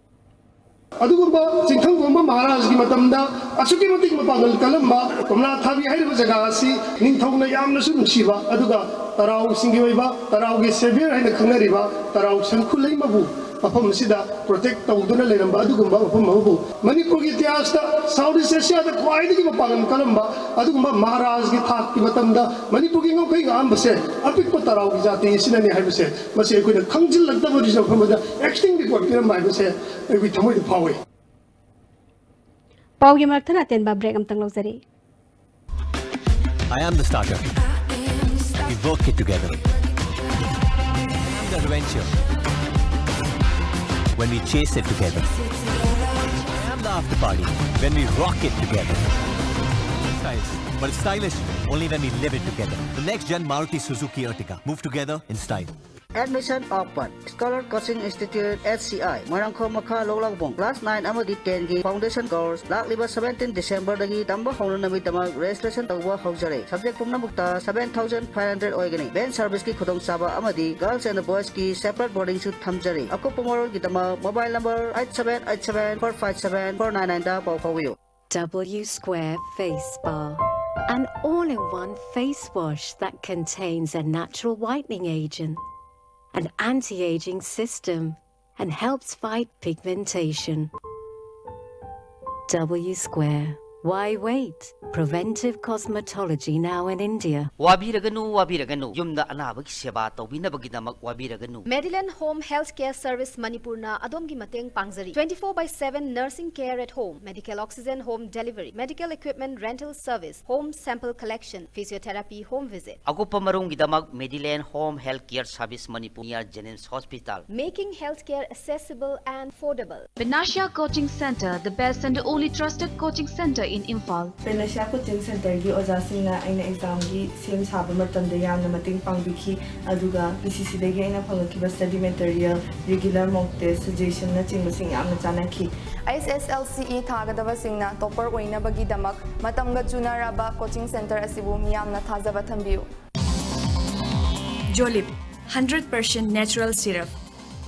ꯑꯗꯨꯒꯨꯝꯕ ꯆꯤꯡꯊꯧꯒꯣꯝꯕ ꯃꯍꯥꯔꯥꯖꯒꯤ ꯃꯇꯝꯗ ꯑꯁꯨꯛꯀꯤ ꯃꯇꯤꯛ ꯃꯄꯥꯡꯒꯜ ꯀꯜꯂꯝꯕ ꯀꯣꯝꯂꯥ ꯊꯥꯕꯤ ꯍꯥꯏꯔꯤꯕ ꯖꯒꯥ ꯑꯁꯤ ꯅꯤꯡꯊꯧꯅ ꯌꯥꯝꯅꯁꯨ ꯅꯨꯡꯁꯤꯕ, ꯑꯗꯨꯒ ꯇꯔꯥꯎꯁꯤꯡꯒꯤ ꯑꯣꯏꯕ, ꯇꯔꯥꯎꯒꯤ ꯁꯦꯚꯤꯌꯔ ꯍꯥꯏꯅ ꯈꯪꯅꯔꯤꯕ ꯇꯔꯥꯎ ꯁꯪꯈꯨꯂꯩꯃꯕꯨ ꯃꯐꯝ ꯑꯁꯤꯗ ꯄ꯭ꯔꯣꯇꯦꯛ ꯇꯧꯗꯨꯅ ꯂꯩꯔꯝꯕ ꯑꯗꯨꯒꯨꯝꯕ ꯃꯐꯝ ꯑꯃꯕꯨ ꯃꯅꯤꯄꯨꯔꯒꯤ ꯏꯇꯤꯍꯥꯁꯇ ꯁꯥꯎꯠ ꯏꯁ ꯑꯦꯁꯤꯌꯥꯗ ꯈ꯭ꯋꯥꯏꯗꯒꯤ ꯃꯄꯥꯡꯒꯜ ꯀꯜꯂꯝꯕ ꯑꯗꯨꯒꯨꯝꯕ ꯃꯍꯥꯔꯥꯖꯒꯤ ꯊꯥꯛꯀꯤ ꯃꯇꯝꯗ ꯃꯅꯤꯄꯨꯔꯒꯤ ꯉꯝꯈꯩ ꯉꯥꯛꯑꯝꯕꯁꯦ ꯑꯄꯤꯛꯄ ꯇꯔꯥꯎꯒꯤ ꯖꯥꯇꯤ ꯑꯁꯤꯅꯅꯤ ꯍꯥꯏꯕꯁꯦ, ꯃꯁꯤ ꯑꯩꯈꯣꯏꯅ ꯈꯪꯖꯤꯜꯂꯛꯇꯕ ꯔꯤꯖꯔꯚ ꯐꯝꯕꯗ ꯑꯦꯛꯁꯇꯤꯡ ꯔꯤꯄꯣꯔꯠ ꯄꯤꯔꯝꯕ ꯍꯥꯏꯕꯁꯦ ꯑꯩꯈꯣꯏ ꯊꯃꯣꯏꯗ ꯐꯥꯎꯏ꯫ ꯄꯥꯎꯒꯤ ꯃꯔꯛ ꯊꯠꯅ ꯇꯦꯟꯕ ꯕ꯭ꯔꯦꯛ ꯑꯝꯇꯪ ꯂꯧꯖꯔꯤ꯫ I am the starter. We work it together. I am the adventure. When we chase it together. I am the after party. When we rock it together. Styles, but it's stylish only when we live it together. The next gen Maruti Suzuki Ertiga. Move together in style. Admission open. Scholar Coaching Institute, H C I, Moirangkhom ꯃꯈꯥ ꯂꯧꯂꯥꯛꯄꯨꯡ class nine ꯑꯃꯗꯤ ten ꯒꯤ foundation course ꯂꯥꯛꯂꯤꯕ seventeen December ꯗꯒꯤ ꯇꯝꯕ ꯍꯧꯅꯅꯕꯒꯤꯗꯃꯛ registration ꯇꯧꯕ ꯍꯧꯖꯔꯦ꯫ Subject ꯄꯨꯝꯅꯃꯛꯇ seven thousand five hundred ꯑꯣꯏꯒꯅꯤ꯫ Van service ꯀꯤ ꯈꯨꯗꯣꯡꯆꯥꯕ ꯑꯃꯗꯤ girls and boys ꯀꯤ separate boarding ꯁꯨ ꯊꯝꯖꯔꯤ꯫ ꯑꯀꯨꯞꯄ ꯃꯔꯣꯜꯒꯤꯗꯃꯛ mobile number eight seven eight seven four five seven four nine nine ꯗ ꯄꯥꯎ ꯐꯥꯎꯕꯤꯌꯨ꯫ W Square Face Spa. An all in one face wash that contains a natural whitening agent, an anti aging system, and helps fight pigmentation. W Square. Why wait? Preventive cosmetology now in India. ꯋꯥꯕꯤꯔꯒꯅꯨ, ꯋꯥꯕꯤꯔꯒꯅꯨ꯫ ꯌꯨꯝꯗ ꯑꯅꯥꯕꯒꯤ ꯁꯦꯕꯥ ꯇꯧꯕꯤꯅꯕꯒꯤꯗꯃꯛ ꯋꯥꯕꯤꯔꯒꯅꯨ꯫ Medilane Home Healthcare Service ꯃꯅꯤꯄꯨꯔꯅ ꯑꯗꯣꯝꯒꯤ ꯃꯇꯦꯡ ꯄꯥꯡꯖꯔꯤ꯫ Twenty four by seven nursing care at home, medical oxygen home delivery, medical equipment rental service, home sample collection, physiotherapy home visit. ꯑꯀꯨꯞꯄ ꯃꯔꯣꯜꯒꯤꯗꯃꯛ Medilane Home Healthcare Service Manipur near JNIMS Hospital. Making healthcare accessible and affordable. Panacea Coaching Center, the best and only trusted coaching center in Imphal. ꯄꯦꯅꯥꯁꯤꯌꯥ coaching ꯁꯦꯟꯇꯔꯒꯤ ꯑꯣꯖꯥꯁꯤꯡꯅ ꯑꯩꯅ ꯑꯦꯛꯖꯥꯝꯒꯤ ꯁꯦꯝ ꯁꯥꯕ ꯃꯇꯝꯗ ꯌꯥꯝꯅ ꯃꯇꯦꯡ ꯄꯥꯡꯕꯤꯈꯤ, ꯑꯗꯨꯒ ꯄꯤ ꯁꯤ ꯁꯤꯗꯒꯤ ꯑꯩꯅ ꯐꯪꯂꯛꯈꯤꯕ study material, regular mock test, suggestion ꯅꯆꯤꯡꯕꯁꯤꯡ ꯌꯥꯝꯅ ꯆꯥꯟꯅꯈꯤ꯫ ꯑꯩꯆ ꯑꯦꯁ ꯑꯦꯜ ꯁꯤ ꯏ ꯊꯥꯒꯗꯕꯁꯤꯡꯅ topper ꯑꯣꯏꯅꯕꯒꯤꯗꯃꯛ ꯃꯇꯝꯒ ꯆꯨꯅꯔꯕ coaching center ꯑꯁꯤꯕꯨ ꯃꯤꯌꯥꯝꯅ ꯊꯥꯖꯕ ꯊꯝꯕꯤꯌꯨ꯫ Jolib, hundred percent natural syrup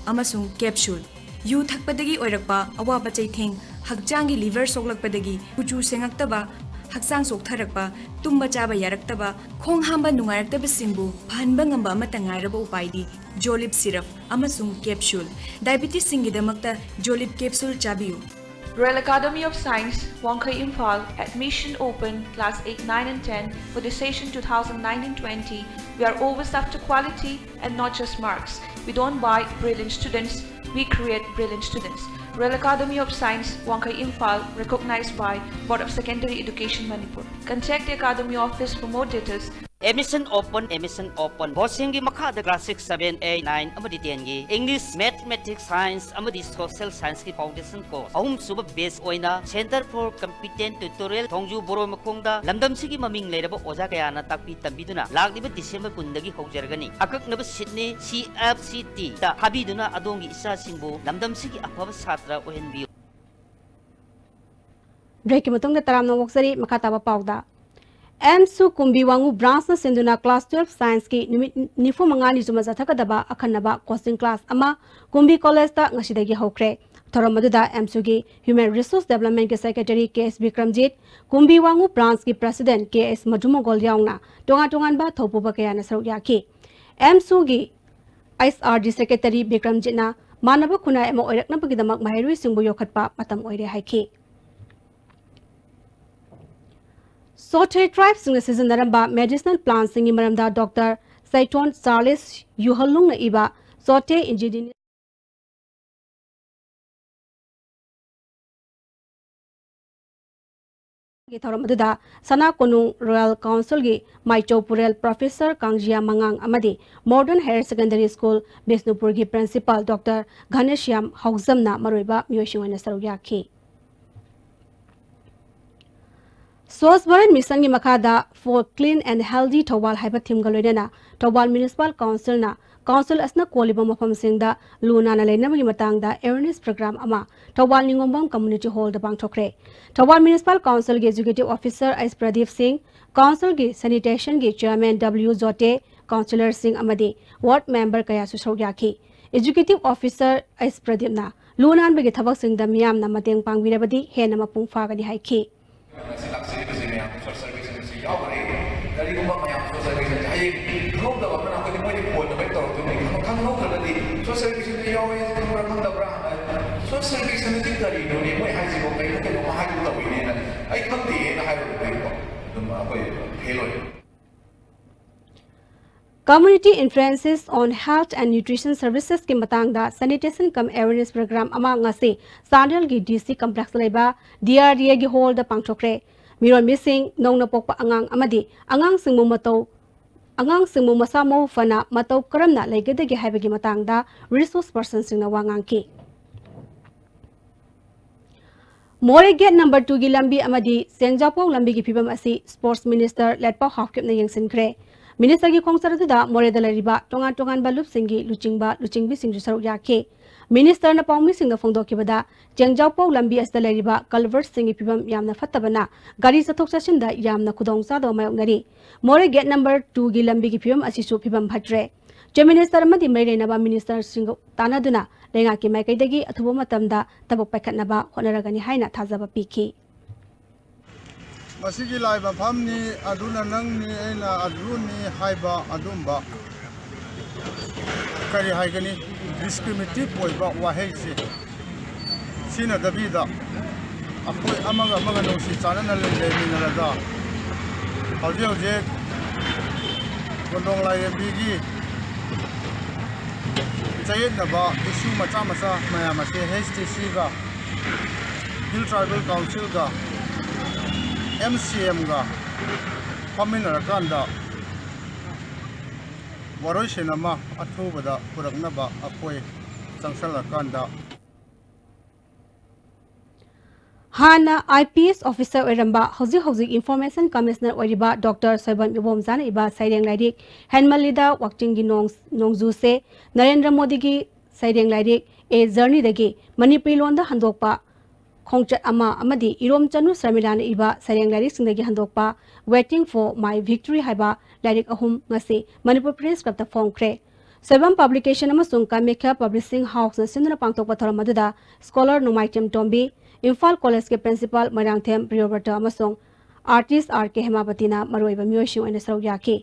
ꯑꯃꯁꯨꯡ capsule꯫ ꯌꯨ ꯊꯛꯄꯗꯒꯤ ꯑꯣꯏꯔꯛꯄ ꯑꯋꯥꯕ ꯆꯩꯊꯦꯡ, ꯍꯛꯆꯥꯡꯒꯤ liver ꯁꯣꯛꯂꯛꯄꯗꯒꯤ ꯀꯨꯆꯨ ꯁꯦꯡꯉꯛꯇꯕ, ꯍꯛꯆꯥꯡ ꯆꯣꯛꯊꯔꯛꯄ, ꯇꯨꯝꯕ ꯆꯥꯕ ꯌꯥꯔꯛꯇꯕ, ꯈꯣꯡ ꯍꯥꯝꯕ ꯅꯨꯡꯉꯥꯏꯔꯛꯇꯕꯁꯤꯡꯕꯨ ꯐꯍꯟꯕ ꯉꯝꯕ ꯑꯃꯠꯇ ꯉꯥꯏꯔꯕ ꯎꯄꯥꯏꯗꯤ ꯖꯣꯂꯤꯞ ꯁꯤꯔꯞ ꯑꯃꯁꯨꯡ ꯀꯦꯞꯁꯨꯜ꯫ ꯗꯥꯏꯕꯤꯇꯤꯁꯁꯤꯡꯒꯤꯗꯃꯛꯇ ꯖꯣꯂꯤꯞ ꯀꯦꯞꯁꯨꯜ ꯆꯥꯕꯤꯌꯨ꯫ Royal Academy of Science, Wangkhei, Imphal, admission open, class eight, nine and ten for the session two thousand nineteen twenty. We are obsessed to quality and not just marks. We don't buy brilliant students, we create brilliant students. Royal Academy of Science, Wangkhei, Imphal, recognized by Board of Secondary Education, Manipur. Contact the Academy office for more details. Admission open, admission open. ꯕꯣꯔꯗꯁꯤꯡꯒꯤ ꯃꯈꯥꯗ class six, seven, eight, nine ꯑꯃꯗꯤ ten ꯒꯤ English, Mathematics, Science ꯑꯃꯗꯤ Social Science ꯀꯤ foundation course ꯑꯍꯨꯝꯁꯨꯕ batch ꯑꯣꯏꯅ Center for Competent Tutorial, ꯊꯣꯡꯖꯨ ꯕꯣꯔꯣꯏ ꯃꯈꯣꯡꯗ ꯂꯝꯗꯝꯁꯤꯒꯤ ꯃꯃꯤꯡ ꯂꯩꯔꯕ ꯑꯣꯖꯥ ꯀꯌꯥꯅ ꯇꯥꯛꯄꯤ ꯇꯝꯕꯤꯗꯨꯅ ꯂꯥꯛꯂꯤꯕ December ꯀꯨꯟꯗꯒꯤ ꯍꯧꯖꯔꯒꯅꯤ꯫ ꯑꯀꯛꯅꯕ seat ꯅꯤ꯫ C F C T ꯗ ꯊꯥꯕꯤꯗꯨꯅ ꯑꯗꯣꯝꯒꯤ ꯏꯆꯥꯁꯤꯡꯕꯨ ꯂꯝꯗꯝꯁꯤꯒꯤ ꯑꯐꯕ ꯁꯥꯇ꯭ꯔ ꯑꯣꯏꯍꯟꯕꯤꯌꯨ꯫ Break ꯀꯤ ꯃꯇꯨꯡꯗ ꯇꯔꯥꯝꯅ ꯑꯣꯛꯆꯔꯤ꯫ ꯃꯈꯥ ꯇꯥꯕ ꯄꯥꯎꯗ, ꯑꯦꯝꯁꯨ ꯀꯨꯝꯕꯤ ꯋꯥꯉꯨ branch ꯅ ꯁꯤꯟꯗꯨꯅ class twelve science ꯀꯤ ꯅꯨꯃꯤꯠ ꯅꯤꯐꯨ ꯃꯉꯥꯅꯤ ꯆꯨꯝꯅ ꯆꯠꯊꯒꯗꯕ ꯑꯈꯟꯅꯕ coaching class ꯑꯃ ꯀꯨꯝꯕꯤ college ꯇ ꯉꯁꯤꯗꯒꯤ ꯍꯧꯈ꯭ꯔꯦ꯫ ꯊꯧꯔꯝ ꯑꯗꯨꯗ ꯑꯦꯝꯁꯨꯒꯤ Human Resource Development ꯀꯤ Secretary ꯀꯦ ꯑꯦꯁ ꯕꯤꯀ꯭ꯔꯝꯖꯤꯠ, ꯀꯨꯝꯕꯤ ꯋꯥꯉꯨ branch ꯀꯤ President ꯀꯦ ꯑꯦꯁ ꯃꯙꯨꯃꯣꯒꯣꯜ ꯌꯥꯎꯅ ꯇꯣꯉꯥꯟ ꯇꯣꯉꯥꯟꯕ ꯊꯧꯄꯨꯕ ꯀꯌꯥꯅ ꯁꯔꯨꯛ ꯌꯥꯈꯤ꯫ ꯑꯦꯝꯁꯨꯒꯤ H R D Secretary ꯕꯤꯀ꯭ꯔꯝꯖꯤꯠꯅ ꯃꯥꯟꯅꯕ ꯈꯨꯟꯅꯥꯏ ꯑꯃ ꯑꯣꯏꯔꯛꯅꯕꯒꯤꯗꯃꯛ ꯃꯍꯩꯔꯣꯏꯁꯤꯡꯕꯨ ꯌꯣꯛꯈꯠꯄ ꯃꯇꯝ ꯑꯣꯏꯔꯦ ꯍꯥꯏꯈꯤ꯫ ꯆꯣꯊꯦ tribe ꯁꯤꯡꯅ ꯁꯤꯖꯤꯟꯅꯔꯝꯕ medicinal plant ꯁꯤꯡꯒꯤ ꯃꯔꯝꯗ Doctor ꯆꯩꯊꯣꯟ ꯆꯥꯔꯂꯤꯁ ꯌꯨꯍꯜꯂꯨꯡꯅ ꯏꯕ ꯆꯣꯊꯦ Indigenous ꯒꯤ ꯊꯧꯔꯝ ꯑꯗꯨꯗ ꯁꯅꯥ ꯀꯣꯅꯨꯡ Royal Council ꯒꯤ ꯃꯥꯏꯆꯧ ꯄꯨꯔꯦꯜ Professor ꯀꯥꯡꯖꯤꯌꯥ ꯃꯉꯥꯡ ꯑꯃꯗꯤ Modern Higher Secondary School ꯕꯤꯁꯅꯨꯄꯨꯔꯒꯤ Principal Doctor ꯘꯅꯁ꯭ꯌꯥꯝ ꯍꯧꯖꯝꯅ ꯃꯔꯨꯑꯣꯏꯕ ꯃꯤꯑꯣꯏꯁꯤꯡ ꯑꯣꯏꯅ ꯁꯔꯨꯛ ꯌꯥꯈꯤ꯫ Swachh Bharat Mission ꯒꯤ ꯃꯈꯥꯗ For Clean and Healthy Thoubal ꯍꯥꯏꯕ theme ꯒ ꯂꯣꯏꯅꯅ ꯊꯧꯕꯥꯜ Municipal Council ꯅ council ꯑꯁꯤꯅ ꯀꯣꯜꯂꯤꯕ ꯃꯐꯝꯁꯤꯡꯗ ꯂꯨ ꯅꯥꯟꯅ ꯂꯩꯅꯕꯒꯤ ꯃꯇꯥꯡꯗ awareness program ꯑꯃ ꯊꯧꯕꯥꯜ ꯅꯤꯉꯣꯝꯕꯝ Community Hall ꯗ ꯄꯥꯡꯊꯣꯛꯈ꯭ꯔꯦ꯫ ꯊꯧꯕꯥꯜ Municipal Council ꯒꯤ Executive Officer ꯑꯩꯆ ꯄ꯭ꯔꯗꯤꯞ ꯁꯤꯡ, Council ꯒꯤ Sanitation ꯒꯤ Chairman W ꯖꯣꯇꯦ, Councillor ꯁꯤꯡ ꯑꯃꯗꯤ Ward Member ꯀꯌꯥꯁꯨ ꯁꯔꯨꯛ ꯌꯥꯈꯤ꯫ Executive Officer ꯑꯩꯆ ꯄ꯭ꯔꯗꯤꯞꯅ ꯂꯨ ꯅꯥꯟꯕꯒꯤ ꯊꯕꯛꯁꯤꯡꯗ ꯃꯤꯌꯥꯝꯅ ꯃꯇꯦꯡ ꯄꯥꯡꯕꯤꯔꯕꯗꯤ ꯍꯦꯟꯅ ꯃꯄꯨꯡ ꯐꯥꯒꯅꯤ ꯍꯥꯏꯈꯤ꯫ ꯂꯥꯛꯆꯔꯤꯕꯁꯤꯡ ꯀꯔꯤꯒꯨꯝꯕ ꯃꯌꯥꯝ ꯁꯣꯁꯦꯜ ꯃꯦꯗꯤꯌꯥꯁꯦ ꯍꯌꯦꯡ ꯈꯪꯍꯧꯗꯕ ꯑꯃꯅ ꯑꯩꯈꯣꯏꯗꯤ ꯃꯣꯏꯗꯤ ꯐꯣꯟꯗ ꯂꯣꯏ ꯇꯧꯔꯛꯇꯣꯏꯅꯤ꯫ ꯈꯪꯍꯧꯗ꯭ꯔꯒꯗꯤ ꯁꯣꯁꯦꯜ ꯃꯦꯗꯤꯌꯥꯗ ꯌꯥꯎꯋꯦ, ꯈꯪꯕ꯭ꯔꯥ ꯈꯪꯗꯕ꯭ꯔꯥ ꯍꯪꯉꯛꯑꯦ꯫ ꯁꯣꯁꯦꯜ ꯃꯦꯗꯤꯌꯥꯁꯤ ꯀꯔꯤꯅꯣꯅꯦ ꯃꯣꯏ ꯍꯥꯏꯁꯤꯕꯣ? ꯀꯩꯅꯣ ꯀꯩꯅꯣꯝꯃ ꯍꯥꯏꯒꯨꯝ ꯇꯧꯋꯤꯅꯦꯅ ꯑꯩ ꯈꯪꯗꯦꯅ ꯍꯥꯏꯔꯨꯕꯗꯒꯤꯀꯣ ꯑꯗꯨꯝ ꯑꯩꯈꯣꯏ ꯐꯦꯜ ꯑꯣꯏꯔꯦ꯫ Community Influences on Health and Nutrition Servicesꯀꯤ ꯃꯇꯥꯡꯗ Sanitation cum Awareness Program ꯑꯃ ꯉꯁꯤ ꯆꯥꯟꯗꯦꯜꯒꯤ ꯗꯤ ꯁꯤ ꯀꯝꯄ꯭ꯂꯦꯛꯁꯇ ꯂꯩꯕ ꯗꯤ ꯑꯥꯔ ꯗꯤ ꯑꯦꯒꯤ ꯍꯣꯜꯗ ꯄꯥꯡꯊꯣꯛꯈ꯭ꯔꯦ꯫ ꯃꯤꯔꯣꯟꯕꯤꯁꯤꯡ, ꯅꯧꯅ ꯄꯣꯛꯄ ꯑꯉꯥꯡ ꯑꯃꯗꯤ ꯑꯉꯥꯡꯁꯤꯡꯕꯨ ꯃꯇꯧ ꯑꯉꯥꯡꯁꯤꯡꯕꯨ ꯃꯁꯥ ꯃꯎ ꯐꯅ ꯃꯇꯧ ꯀꯔꯝꯅ ꯂꯩꯒꯗꯒꯦ ꯍꯥꯏꯕꯒꯤ ꯃꯇꯥꯡꯗ ꯔꯤꯁꯣꯔꯁ ꯄꯔꯁꯟꯁꯤꯡꯅ ꯋꯥ ꯉꯥꯡꯈꯤ꯫ ꯃꯣꯔꯦ ꯒꯦꯠ ꯅꯝꯕꯔ ꯇꯨꯒꯤ ꯂꯝꯕꯤ ꯑꯃꯗꯤ ꯆꯦꯡꯖꯥꯎꯄꯧ ꯂꯝꯕꯤꯒꯤ ꯐꯤꯕꯝ ꯑꯁꯤ ꯁ꯭ꯄꯣꯔꯠꯁ ꯃꯤꯅꯤꯁꯇꯔ ꯂꯦꯠꯄꯥꯎ ꯍꯥꯎꯀꯤꯞꯅ ꯌꯦꯡꯁꯤꯟꯈ꯭ꯔꯦ꯫ ꯃꯤꯅꯤꯁꯇꯔꯒꯤ ꯈꯣꯡꯆꯠ ꯑꯗꯨꯗ ꯃꯣꯔꯦꯗ ꯂꯩꯔꯤꯕ ꯇꯣꯉꯥꯟ ꯇꯣꯉꯥꯟꯕ ꯂꯨꯞꯁꯤꯡꯒꯤ ꯂꯨꯆꯤꯡꯕ ꯂꯨꯆꯤꯡꯕꯤꯁꯤꯡꯁꯨ ꯁꯔꯨꯛ ꯌꯥꯈꯤ꯫ ꯃꯤꯅꯤꯁꯇꯔꯅ ꯄꯥꯎꯃꯤꯁꯤꯡꯗ ꯐꯣꯡꯗꯣꯛꯈꯤꯕꯗ, ꯆꯦꯡꯖꯥꯎꯄꯧ ꯂꯝꯕꯤ ꯑꯁꯤꯗ ꯂꯩꯔꯤꯕ ꯀꯜꯚꯔꯠꯁꯤꯡꯒꯤ ꯐꯤꯕꯝ ꯌꯥꯝꯅ ꯐꯠꯇꯕꯅ ꯒꯥꯔꯤ ꯆꯠꯊꯣꯛ ꯆꯠꯁꯤꯟꯗ ꯌꯥꯝꯅ ꯈꯨꯗꯣꯡ ꯆꯥꯗꯕ ꯃꯥꯌꯣꯛꯅꯔꯤ꯫ ꯃꯣꯔꯦ ꯒꯦꯠ ꯅꯝꯕꯔ ꯇꯨꯒꯤ ꯂꯝꯕꯤꯒꯤ ꯐꯤꯕꯝ ꯑꯁꯤꯁꯨ ꯐꯤꯕꯝ ꯐꯠꯇ꯭ꯔꯦ꯫ ꯆꯤꯐ ꯃꯤꯅꯤꯁꯇꯔ ꯑꯃꯗꯤ ꯃꯔꯤ ꯂꯩꯅꯕ ꯃꯤꯅꯤꯁꯇꯔꯁꯤꯡꯒ ꯇꯥꯟꯅꯗꯨꯅ ꯂꯩꯉꯥꯛꯀꯤ ꯃꯥꯏꯀꯩꯗꯒꯤ ꯑꯊꯨꯕ ꯃꯇꯝꯗ ꯊꯕꯛ ꯄꯥꯏꯈꯠꯅꯕ ꯍꯣꯠꯅꯔꯒꯅꯤ ꯍꯥꯏꯅ ꯊꯥꯖꯕ ꯄꯤꯈꯤ꯫ ꯃꯁꯤꯒꯤ ꯂꯥꯏ ꯃꯐꯝꯅꯤ, ꯑꯗꯨꯅ ꯅꯪꯅꯤ, ꯑꯩꯅ ꯑꯗꯨꯅꯤ ꯍꯥꯏꯕ ꯑꯗꯨꯝꯕ, ꯀꯔꯤ ꯍꯥꯏꯒꯅꯤ, ꯗꯤꯁꯀ꯭ꯔꯤꯃꯤꯅꯦꯇꯤꯚ ꯑꯣꯏꯕ ꯋꯥꯍꯩꯁꯦ ꯁꯤꯖꯤꯟꯅꯗꯕꯤꯗ ꯑꯩꯈꯣꯏ ꯑꯃꯒ ꯑꯃꯒ ꯅꯨꯡꯁꯤ ꯆꯥꯟꯅꯅ ꯂꯩ-, ꯂꯩꯃꯤꯟꯅꯔꯒ ꯍꯧꯖꯤꯛ ꯍꯧꯖꯤꯛ ꯀꯣꯟꯗꯣꯡ ꯂꯥꯏꯔꯦꯝꯕꯤꯒꯤ ꯆꯌꯦꯠꯅꯕ ꯏꯁꯨ ꯃꯆꯥ ꯃꯆꯥ ꯃꯌꯥꯝ ꯑꯁꯤ ꯍꯩꯆ ꯗꯤ ꯁꯤꯒ, ꯍꯤꯜ ꯇ꯭ꯔꯥꯏꯕꯦꯜ ꯀꯥꯎꯟꯁꯤꯜꯒ, ꯑꯦꯝ ꯁꯤ ꯑꯦꯝꯒ ꯐꯝꯃꯤꯟꯅꯔꯀꯥꯟꯗ ꯋꯥꯔꯣꯏꯁꯤꯟ ꯑꯃ ꯑꯊꯨꯕꯗ ꯄꯨꯔꯛꯅꯕ ꯑꯩꯈꯣꯏ ꯆꯪꯁꯜꯂꯀꯥꯟꯗ ꯍꯥꯟꯅ ꯑꯥꯏ ꯄꯤ ꯑꯦꯁ ꯑꯣꯐꯤꯁꯔ ꯑꯣꯏꯔꯝꯕ, ꯍꯧꯖꯤꯛ ꯍꯧꯖꯤꯛ ꯏꯟꯐꯣꯔꯃꯦꯁꯟ ꯀꯃꯤꯁꯅꯔ ꯑꯣꯏꯔꯤꯕ ꯗꯣꯛꯇꯔ ꯁꯣꯏꯕꯝ ꯏꯕꯣꯝꯆꯥꯅ ꯏꯕ ꯁꯩꯔꯦꯡ ꯂꯥꯏꯔꯤꯛ ꯍꯦꯟꯃꯜꯂꯤꯗ ꯋꯥꯛꯆꯤꯡꯒꯤ ꯅꯣꯡ-, ꯅꯣꯡꯖꯨꯁꯦ, ꯅꯔꯦꯟꯗ꯭ꯔ ꯃꯣꯗꯤꯒꯤ ꯁꯩꯔꯦꯡ ꯂꯥꯏꯔꯤꯛ ꯑꯦ ꯖꯔꯅꯤꯗꯒꯤ ꯃꯅꯤꯄꯨꯔꯤ ꯂꯣꯟꯗ ꯍꯟꯗꯣꯛꯄ ꯈꯣꯡꯆꯠ ꯑꯃ ꯑꯃꯗꯤ ꯏꯔꯣꯝ ꯆꯅꯨ ꯁꯔꯃꯤꯂꯥꯅ ꯏꯕ ꯁꯩꯔꯦꯡ ꯂꯥꯏꯔꯤꯛꯁꯤꯡꯗꯒꯤ ꯍꯟꯗꯣꯛꯄ Waiting for My Victory ꯍꯥꯏꯕ ꯂꯥꯏꯔꯤꯛ ꯑꯍꯨꯝ ꯉꯁꯤ ꯃꯅꯤꯄꯨꯔ ꯄ꯭ꯔꯦꯁ ꯀ꯭ꯂꯕꯇ ꯐꯣꯡꯈ꯭ꯔꯦ꯫ ꯁꯣꯏꯕꯝ ꯄꯕ꯭ꯂꯤꯀꯦꯁꯟ ꯑꯃꯁꯨꯡ ꯀꯥꯃꯦꯈ꯭ꯌꯥ ꯄꯕ꯭ꯂꯤꯁꯤꯡ ꯍꯥꯎꯁꯅ ꯁꯤꯟꯗꯨꯅ ꯄꯥꯡꯊꯣꯛꯄ ꯊꯧꯔꯝ ꯑꯗꯨꯗ ꯁ꯭ꯀꯣꯂꯔ ꯅꯣꯡꯃꯥꯏꯊꯦꯝ ꯇꯣꯝꯕꯤ, ꯏꯝꯐꯥꯜ ꯀꯣꯂꯦꯖꯀꯤ ꯄ꯭ꯔꯤꯟꯁꯤꯄꯥꯜ ꯃꯣꯏꯔꯥꯡꯊꯦꯝ ꯄ꯭ꯔꯤꯌꯣꯕ꯭ꯔꯇ ꯑꯃꯁꯨꯡ ꯑꯥꯔꯇꯤꯁ ꯑꯥꯔ ꯀꯦ ꯍꯦꯃꯥꯕꯇꯤꯅ ꯃꯔꯨꯑꯣꯏꯕ ꯃꯤꯑꯣꯏꯁꯤꯡ ꯑꯣꯏꯅ ꯁꯔꯨꯛ ꯌꯥꯈꯤ꯫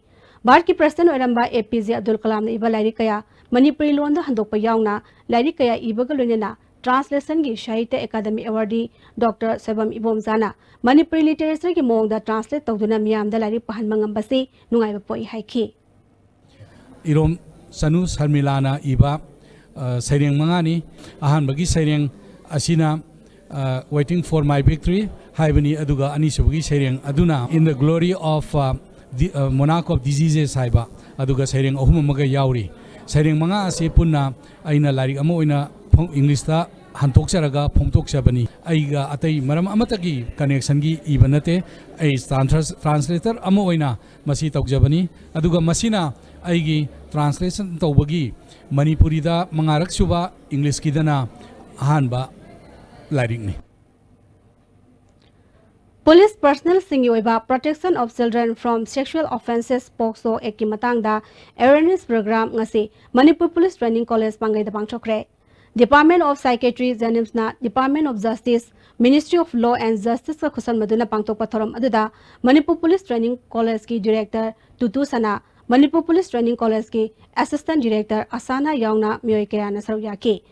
ꯚꯥꯔꯠꯀꯤ ꯄ꯭ꯔꯁꯤꯗꯦꯟ ꯑꯣꯏꯔꯝꯕ ꯑꯦ ꯄꯤ ꯖꯦ ꯑꯕꯗꯨꯜ ꯀꯂꯥꯝꯅ ꯏꯕ ꯂꯥꯏꯔꯤꯛ ꯀꯌꯥ ꯃꯅꯤꯄꯨꯔꯤ ꯂꯣꯟꯗ ꯍꯟꯗꯣꯛꯄ ꯌꯥꯎꯅ ꯂꯥꯏꯔꯤꯛ ꯀꯌꯥ ꯏꯕꯒ ꯂꯣꯏꯅꯅ ꯇ꯭ꯔꯥꯟꯁꯂꯦꯁꯟꯒꯤ ꯁꯥꯍꯤꯇ꯭ꯌ ꯑꯦꯀꯥꯗꯃꯤ ꯑꯦꯋꯥꯔꯗꯤ ꯗꯣꯛꯇꯔ ꯁꯣꯏꯕꯝ ꯏꯕꯣꯝꯆꯥꯅ ꯃꯅꯤꯄꯨꯔꯤ ꯂꯤꯇꯔꯦꯆꯔꯒꯤ ꯃꯑꯣꯡꯗ ꯇ꯭ꯔꯥꯟꯁꯂꯦꯠ ꯇꯧꯗꯨꯅ ꯃꯤꯌꯥꯝꯗ ꯂꯥꯏꯔꯤꯛ ꯄꯥꯍꯟꯕ ꯉꯝꯕꯁꯤ ꯅꯨꯡꯉꯥꯏꯕ ꯄꯣꯛꯏ ꯍꯥꯏꯈꯤ꯫ ꯏꯔꯣꯝ ꯆꯅꯨ ꯁꯔꯃꯤꯂꯥꯅ ꯏꯕ, ꯑ, ꯁꯩꯔꯦꯡ ꯃꯉꯥꯅꯤ꯫ ꯑꯍꯥꯟꯕꯒꯤ ꯁꯩꯔꯦꯡ ꯑꯁꯤꯅ, ꯑ, Waiting for My Victory ꯍꯥꯏꯕꯅꯤ, ꯑꯗꯨꯒ ꯑꯅꯤꯁꯨꯕꯒꯤ ꯁꯩꯔꯦꯡ ꯑꯗꯨꯅ In the Glory of, ꯑ, the, ꯑ, Monarch of Diseases ꯍꯥꯏꯕ, ꯑꯗꯨꯒ ꯁꯩꯔꯦꯡ ꯑꯍꯨꯝ ꯑꯃꯒ ꯌꯥꯎꯔꯤ꯫ ꯁꯩꯔꯦꯡ ꯃꯉꯥ ꯑꯁꯤ ꯄꯨꯟꯅ ꯑꯩꯅ ꯂꯥꯏꯔꯤꯛ ꯑꯃ ꯑꯣꯏꯅ ꯐꯣꯡ-, ꯏꯪꯂꯤꯁꯇ ꯍꯟꯗꯣꯛꯆꯔꯒ ꯐꯣꯡꯗꯣꯛꯆꯕꯅꯤ꯫ ꯑꯩꯒ ꯑꯇꯩ ꯃꯔꯝ ꯑꯃꯠꯇꯒꯤ ꯀꯅꯦꯛꯁꯟꯒꯤ ꯏꯕ ꯅꯠꯇꯦ꯫ ꯑꯩ ꯇ꯭ꯔꯥꯟꯁ-, ꯇ꯭ꯔꯥꯟꯁꯂꯦꯇꯔ ꯑꯃ ꯑꯣꯏꯅ ꯃꯁꯤ ꯇꯧꯖꯕꯅꯤ꯫ ꯑꯗꯨꯒ ꯃꯁꯤꯅ ꯑꯩꯒꯤ ꯇ꯭ꯔꯥꯟꯁꯂꯦꯁꯟ ꯇꯧꯕꯒꯤ ꯃꯅꯤꯄꯨꯔꯤꯗ ꯃꯉꯥꯔꯛ ꯁꯨꯕ, ꯏꯪꯂꯤꯁꯀꯤꯗꯅ ꯑꯍꯥꯟꯕ ꯂꯥꯏꯔꯤꯛꯅꯤ꯫ ꯄꯨꯂꯤꯁ ꯄꯔꯁꯅꯦꯜꯁꯤꯡꯒꯤ ꯑꯣꯏꯕ Protection of Children from Sexual Offences, ꯄꯣꯛꯁꯣ ꯑꯦꯛꯀꯤ ꯃꯇꯥꯡꯗ ꯑꯦꯋꯦꯔꯅꯦꯁ ꯄ꯭ꯔꯣꯒ꯭ꯔꯥꯝ ꯉꯁꯤ ꯃꯅꯤꯄꯨꯔ ꯄꯨꯂꯤꯁ ꯇ꯭ꯔꯦꯅꯤꯡ ꯀꯣꯂꯦꯖ ꯄꯥꯡꯒꯩꯗ ꯄꯥꯡꯊꯣꯛꯈ꯭ꯔꯦ꯫ Department of Psychiatry, ꯖꯦꯅꯤꯝꯁꯅ Department of Justice, Ministry of Law and Justiceꯀ ꯈꯨꯠꯁꯝꯅꯗꯨꯅ ꯄꯥꯡꯊꯣꯛꯄ ꯊꯧꯔꯝ ꯑꯗꯨꯗ ꯃꯅꯤꯄꯨꯔ ꯄꯨꯂꯤꯁ ꯇ꯭ꯔꯦꯅꯤꯡ ꯀꯣꯂꯦꯖꯀꯤ director Tutu Sana, Manipur police training ꯀꯣꯂꯦꯖꯀꯤ ꯑꯦꯁꯤꯁꯇꯦꯟ ꯗꯤꯔꯦꯛꯇꯔ ꯑꯁꯥꯅꯥ ꯌꯥꯎꯅ ꯃꯤꯑꯣꯏ ꯀꯌꯥꯅ ꯁꯔꯨꯛ ꯌꯥꯈꯤ꯫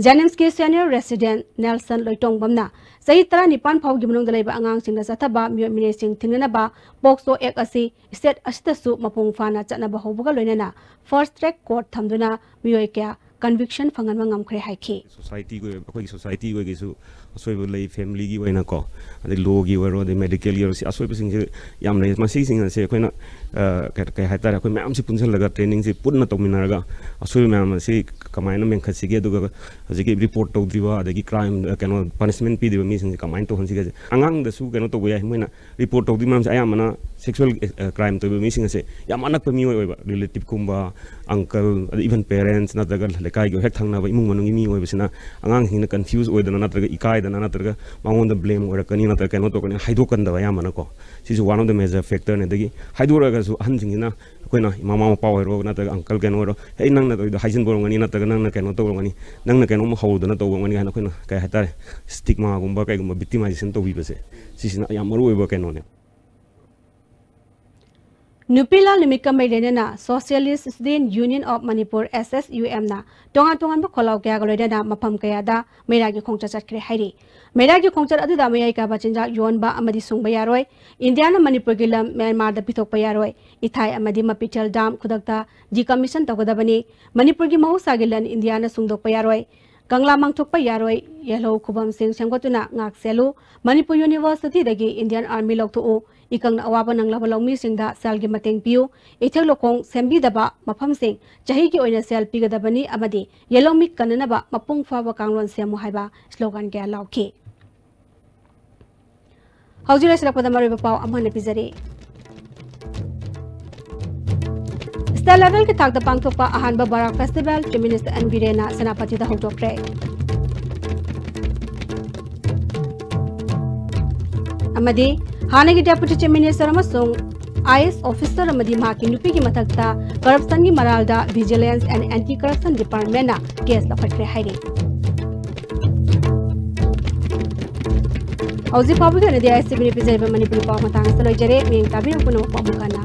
ꯖꯦꯅꯤꯝꯁꯀꯤ ꯁꯦꯅꯤꯌꯔ ꯔꯦꯁꯤꯗꯦꯟꯠ ꯅꯦꯜꯁꯟ ꯂꯣꯏꯇꯣꯡꯕꯝꯅ ꯆꯍꯤ ꯇꯔꯥꯅꯤꯄꯥꯟ ꯐꯥꯎꯒꯤ ꯃꯅꯨꯡꯗ ꯂꯩꯕ ꯑꯉꯥꯡꯁꯤꯡꯗ ꯆꯠꯊꯕ ꯃꯤꯑꯣꯠ ꯃꯤꯅꯩꯁꯤꯡ ꯊꯤꯡꯅꯅꯕ ꯄꯣꯛꯁꯣ ꯑꯦꯛ ꯑꯁꯤ ꯁ꯭ꯇꯦꯠ ꯑꯁꯤꯗꯁꯨ ꯃꯄꯨꯡ ꯐꯥꯅ ꯆꯠꯅꯕ ꯍꯧꯕꯒ ꯂꯣꯏꯅꯅ ꯐꯥꯁ꯭ꯠ ꯇ꯭ꯔꯦꯛ ꯀꯣꯔꯠ ꯊꯝꯗꯨꯅ ꯃꯤꯑꯣꯏ ꯀꯌꯥ ꯀꯟꯚꯤꯛꯁꯟ ꯐꯪꯍꯟꯕ ꯉꯝꯈ꯭ꯔꯦ ꯍꯥꯏꯈꯤ꯫ ꯁꯣꯁꯥꯏꯇꯤꯒꯤ ꯑꯣꯏꯕ, ꯑꯩꯈꯣꯏꯒꯤ ꯁꯣꯁꯥꯏꯇꯤ ꯑꯣꯏꯒꯤꯁꯨ ꯑꯁꯣꯏꯕ ꯂꯩ, ꯐꯦꯃꯤꯂꯤꯒꯤ ꯑꯣꯏꯅꯀꯣ, ꯑꯗꯩ ꯂꯣꯒꯤ ꯑꯣꯏꯔꯣ, ꯑꯗꯩ ꯃꯦꯗꯤꯀꯦꯜꯒꯤ ꯑꯣꯏꯔꯣ, ꯁꯤ ꯑꯁꯣꯏꯕꯁꯤꯡꯁꯦ ꯌꯥꯝ ꯂꯩ꯫ ꯃꯁꯤꯁꯤꯡ ꯑꯁꯦ ꯑꯩꯈꯣꯏꯅ, ꯑ, ꯀꯩ, ꯀꯩ ꯍꯥꯏꯇꯥꯔꯦ, ꯑꯩꯈꯣꯏ ꯃꯌꯥꯝꯁꯤ ꯄꯨꯟꯁꯤꯜꯂꯒ ꯇ꯭ꯔꯦꯅꯤꯡꯁꯤ ꯄꯨꯟꯅ ꯇꯧꯃꯤꯟꯅꯔꯒ ꯑꯁꯣꯏꯕ ꯃꯌꯥꯝ ꯑꯁꯤ ꯀꯃꯥꯏꯅ ꯃꯦꯟꯈꯠꯁꯤꯒꯦ, ꯑꯗꯨꯒ ꯍꯧꯖꯤꯛꯀꯤ ꯔꯤꯄꯣꯔꯠ ꯇꯧꯗ꯭ꯔꯤꯕ, ꯑꯗꯒꯤ ꯀ꯭ꯔꯥꯏꯝ, ꯀꯩꯅꯣ, ꯄꯅꯤꯁꯃꯦꯟ ꯄꯤꯗ꯭ꯔꯤꯕ ꯃꯤꯁꯤꯡꯁꯦ ꯀꯃꯥꯏꯅ ꯇꯧꯍꯟꯁꯤꯒꯦ? ꯑꯉꯥꯡꯗꯁꯨ ꯀꯩꯅꯣ ꯇꯧꯕ ꯌꯥꯏ, ꯃꯣꯏꯅ ꯔꯤꯄꯣꯔꯠ ꯇꯧꯗꯣꯏ ꯃꯌꯥꯝꯁꯦ ꯑꯌꯥꯝꯕꯅ ꯁꯦꯛꯁꯨꯋꯦꯜ, ꯑ, ꯀ꯭ꯔꯥꯏꯝ ꯇꯧꯔꯤꯕ ꯃꯤꯁꯤꯡ ꯑꯁꯦ ꯌꯥꯝ ꯑꯅꯛꯄ ꯃꯤ ꯑꯣꯏꯕ, ꯔꯤꯂꯦꯇꯤꯚꯀꯨꯝꯕ, ꯑꯪꯀꯜ, ꯑꯗꯩ ꯏꯚꯟ ꯄꯦꯔꯦꯟꯠꯁ ꯅꯠꯇ꯭ꯔꯒ ꯂꯩꯀꯥꯏꯒꯤ ꯍꯦꯛ ꯊꯪꯅꯕ ꯏꯃꯨꯡ ꯃꯅꯨꯡꯒꯤ ꯃꯤ ꯑꯣꯏꯕꯁꯤꯅ ꯑꯉꯥꯡꯁꯤꯡꯅ ꯀꯟꯐ꯭ꯌꯨꯁ ꯑꯣꯏꯗꯅ ꯅꯠꯇ꯭ꯔꯒ ꯏꯀꯥꯏꯗꯅ ꯅꯠꯇ꯭ꯔꯒ ꯃꯉꯣꯟꯗ ꯕ꯭ꯂꯦꯝ ꯑꯣꯏꯔꯛꯀꯅꯤ ꯅꯠꯇ꯭ꯔꯒ ꯀꯩꯅꯣ ꯇꯧꯔꯛꯀꯅꯤ ꯍꯥꯏꯗꯣꯛꯀꯟꯗꯕ ꯑꯌꯥꯝꯕꯅꯀꯣ꯫ ꯁꯤꯁꯨ one of the major factorꯅꯤ꯫ ꯑꯗꯒꯤ ꯍꯥꯏꯗꯣꯔꯛꯑꯒꯁꯨ ꯑꯍꯟꯁꯤꯡꯁꯤꯅ ꯑꯩꯈꯣꯏꯅ ꯏꯃꯥ ꯃꯃꯥ ꯃꯄꯥ ꯑꯣꯏꯔꯣ ꯅꯠꯇ꯭ꯔꯒ ꯑꯪꯀꯜ ꯀꯩꯅꯣ ꯑꯣꯏꯔꯣ, "ꯑꯦ, ꯅꯪꯅ ꯇꯧꯔꯤꯗꯣ ꯍꯥꯏꯖꯤꯟꯕ ꯑꯣꯏꯔꯝꯒꯅꯤ ꯅꯠꯇ꯭ꯔꯒ ꯅꯪꯅ ꯀꯩꯅꯣ ꯇꯧꯔꯝꯒꯅꯤ, ꯅꯪꯅ ꯀꯩꯅꯣꯝ ꯍꯧꯔꯨꯗꯅ ꯇꯧꯕ ꯑꯣꯏꯔꯝꯒꯅꯤ" ꯍꯥꯏꯅ ꯑꯩꯈꯣꯏꯅ, ꯀꯩ ꯍꯥꯏꯇꯥꯔꯦ, ꯁ꯭ꯇꯤꯛꯃꯥꯒꯨꯝꯕ ꯀꯩꯒꯨꯝꯕ ꯚꯤꯛꯇꯤꯃꯥꯏꯖꯦꯁꯟ ꯇꯧꯕꯤꯕꯁꯦ, ꯁꯤꯁꯤꯅ ꯌꯥꯝ ꯃꯔꯨ ꯑꯣꯏꯕ ꯀꯩꯅꯣꯅꯦ꯫ ꯅꯨꯄꯤ ꯂꯥꯜ ꯅꯨꯃꯤꯠꯀ ꯃꯔꯤ ꯂꯩꯅꯅ Socialist Student Union of Manipur, S S U M ꯅ ꯇꯣꯉꯥꯟ ꯇꯣꯉꯥꯟꯕ ꯈꯣꯜꯂꯥꯎ ꯀꯌꯥꯒ ꯂꯣꯏꯅꯅ ꯃꯐꯝ ꯀꯌꯥꯗ ꯃꯩꯔꯥꯒꯤ ꯈꯣꯡꯆꯠ ꯆꯠꯈ꯭ꯔꯦ ꯍꯥꯏꯔꯤ꯫ ꯃꯩꯔꯥꯒꯤ ꯈꯣꯡꯆꯠ ꯑꯗꯨꯗ ꯃꯌꯥꯏ ꯀꯥꯕ ꯆꯤꯟꯖꯥꯛ ꯌꯣꯟꯕ ꯑꯃꯗꯤ ꯁꯨꯡꯕ ꯌꯥꯔꯣꯏ, ꯏꯟꯗꯤꯌꯥꯅ ꯃꯅꯤꯄꯨꯔꯒꯤ ꯂꯝ ꯃ꯭ꯌꯥꯟꯃꯥꯔꯗ ꯄꯤꯊꯣꯛꯄ ꯌꯥꯔꯣꯏ, ꯏꯊꯥꯏ ꯑꯃꯗꯤ ꯃꯄꯤꯊꯦꯜ ꯗꯥꯝ ꯈꯨꯗꯛꯇ decommission ꯇꯧꯒꯗꯕꯅꯤ, ꯃꯅꯤꯄꯨꯔꯒꯤ ꯃꯍꯧꯁꯥꯒꯤ ꯂꯟ ꯏꯟꯗꯤꯌꯥꯅ ꯁꯨꯡꯗꯣꯛꯄ ꯌꯥꯔꯣꯏ, ꯀꯪꯂꯥ ꯃꯥꯡꯊꯣꯛꯄ ꯌꯥꯔꯣꯏ, ꯌꯦꯜꯍꯧ ꯈꯨꯕꯝꯁꯤꯡ ꯁꯦꯝꯒꯠꯇꯨꯅ ꯉꯥꯛ ꯁꯦꯜꯂꯨ, ꯃꯅꯤꯄꯨꯔ University ꯗꯒꯤ Indian Army ꯂꯧꯊꯣꯛꯎ, ꯏꯀꯪꯅ ꯑꯋꯥꯕ ꯅꯪꯂꯕ ꯂꯧꯃꯤꯁꯤꯡꯗ ꯁꯦꯜꯒꯤ ꯃꯇꯦꯡ ꯄꯤꯌꯨ, ꯏꯊꯦꯛ ꯂꯧꯈꯣꯡ ꯁꯦꯝꯕꯤꯗꯕ ꯃꯐꯝꯁꯤꯡ ꯆꯍꯤꯒꯤ ꯑꯣꯏꯅ ꯁꯦꯜ ꯄꯤꯒꯗꯕꯅꯤ ꯑꯃꯗꯤ ꯌꯦꯜꯍꯧꯃꯤ ꯀꯟꯅꯅꯕ ꯃꯄꯨꯡ ꯐꯥꯕ ꯀꯥꯡꯂꯣꯟ ꯁꯦꯝꯃꯨ ꯍꯥꯏꯕ slogan ꯀꯌꯥ ꯂꯥꯎꯈꯤ꯫ ꯍꯧꯖꯤꯛ ꯂꯣꯏꯁꯤꯜꯂꯛꯄꯗ ꯃꯔꯨꯑꯣꯏꯕ ꯄꯥꯎ ꯑꯃꯨꯛ ꯍꯟꯅ ꯄꯤꯖꯔꯤ꯫ State level ꯒꯤ ꯊꯥꯛꯇ ꯄꯥꯡꯊꯣꯛꯄ ꯑꯍꯥꯟꯕ Barak Festival Chief Minister N Biren ꯅ ꯁꯦꯅꯥꯄꯇꯤꯗ ꯍꯧꯗꯣꯛꯈ꯭ꯔꯦ꯫ ꯑꯃꯗꯤ ꯍꯥꯟꯅꯒꯤ Deputy Chief Minister ꯑꯃꯁꯨꯡ I A S officer ꯑꯃꯗꯤ ꯃꯍꯥꯛꯀꯤ ꯅꯨꯄꯤꯒꯤ ꯃꯊꯛꯇ corruption ꯒꯤ ꯃꯔꯥꯜꯗ Vigilance and Anti Corruption Department ꯅ case ꯂꯧꯈꯠꯈ꯭ꯔꯦ ꯍꯥꯏꯔꯤ꯫ ꯍꯧꯖꯤꯛ ꯐꯥꯎꯕꯒꯤ ꯑꯣꯏꯅꯗꯤ I S T V ꯅ ꯄꯤꯖꯔꯤꯕ ꯃꯅꯤꯄꯨꯔꯤ ꯄꯥꯎ ꯃꯇꯥꯡ ꯑꯁꯤꯗ ꯂꯣꯏꯖꯔꯦ꯫ ꯃꯤꯠꯌꯦꯡ ꯇꯥꯕꯤꯔꯤꯕ ꯄꯨꯝꯅꯃꯛꯄꯨ ꯑꯃꯨꯛ ꯍꯟꯅ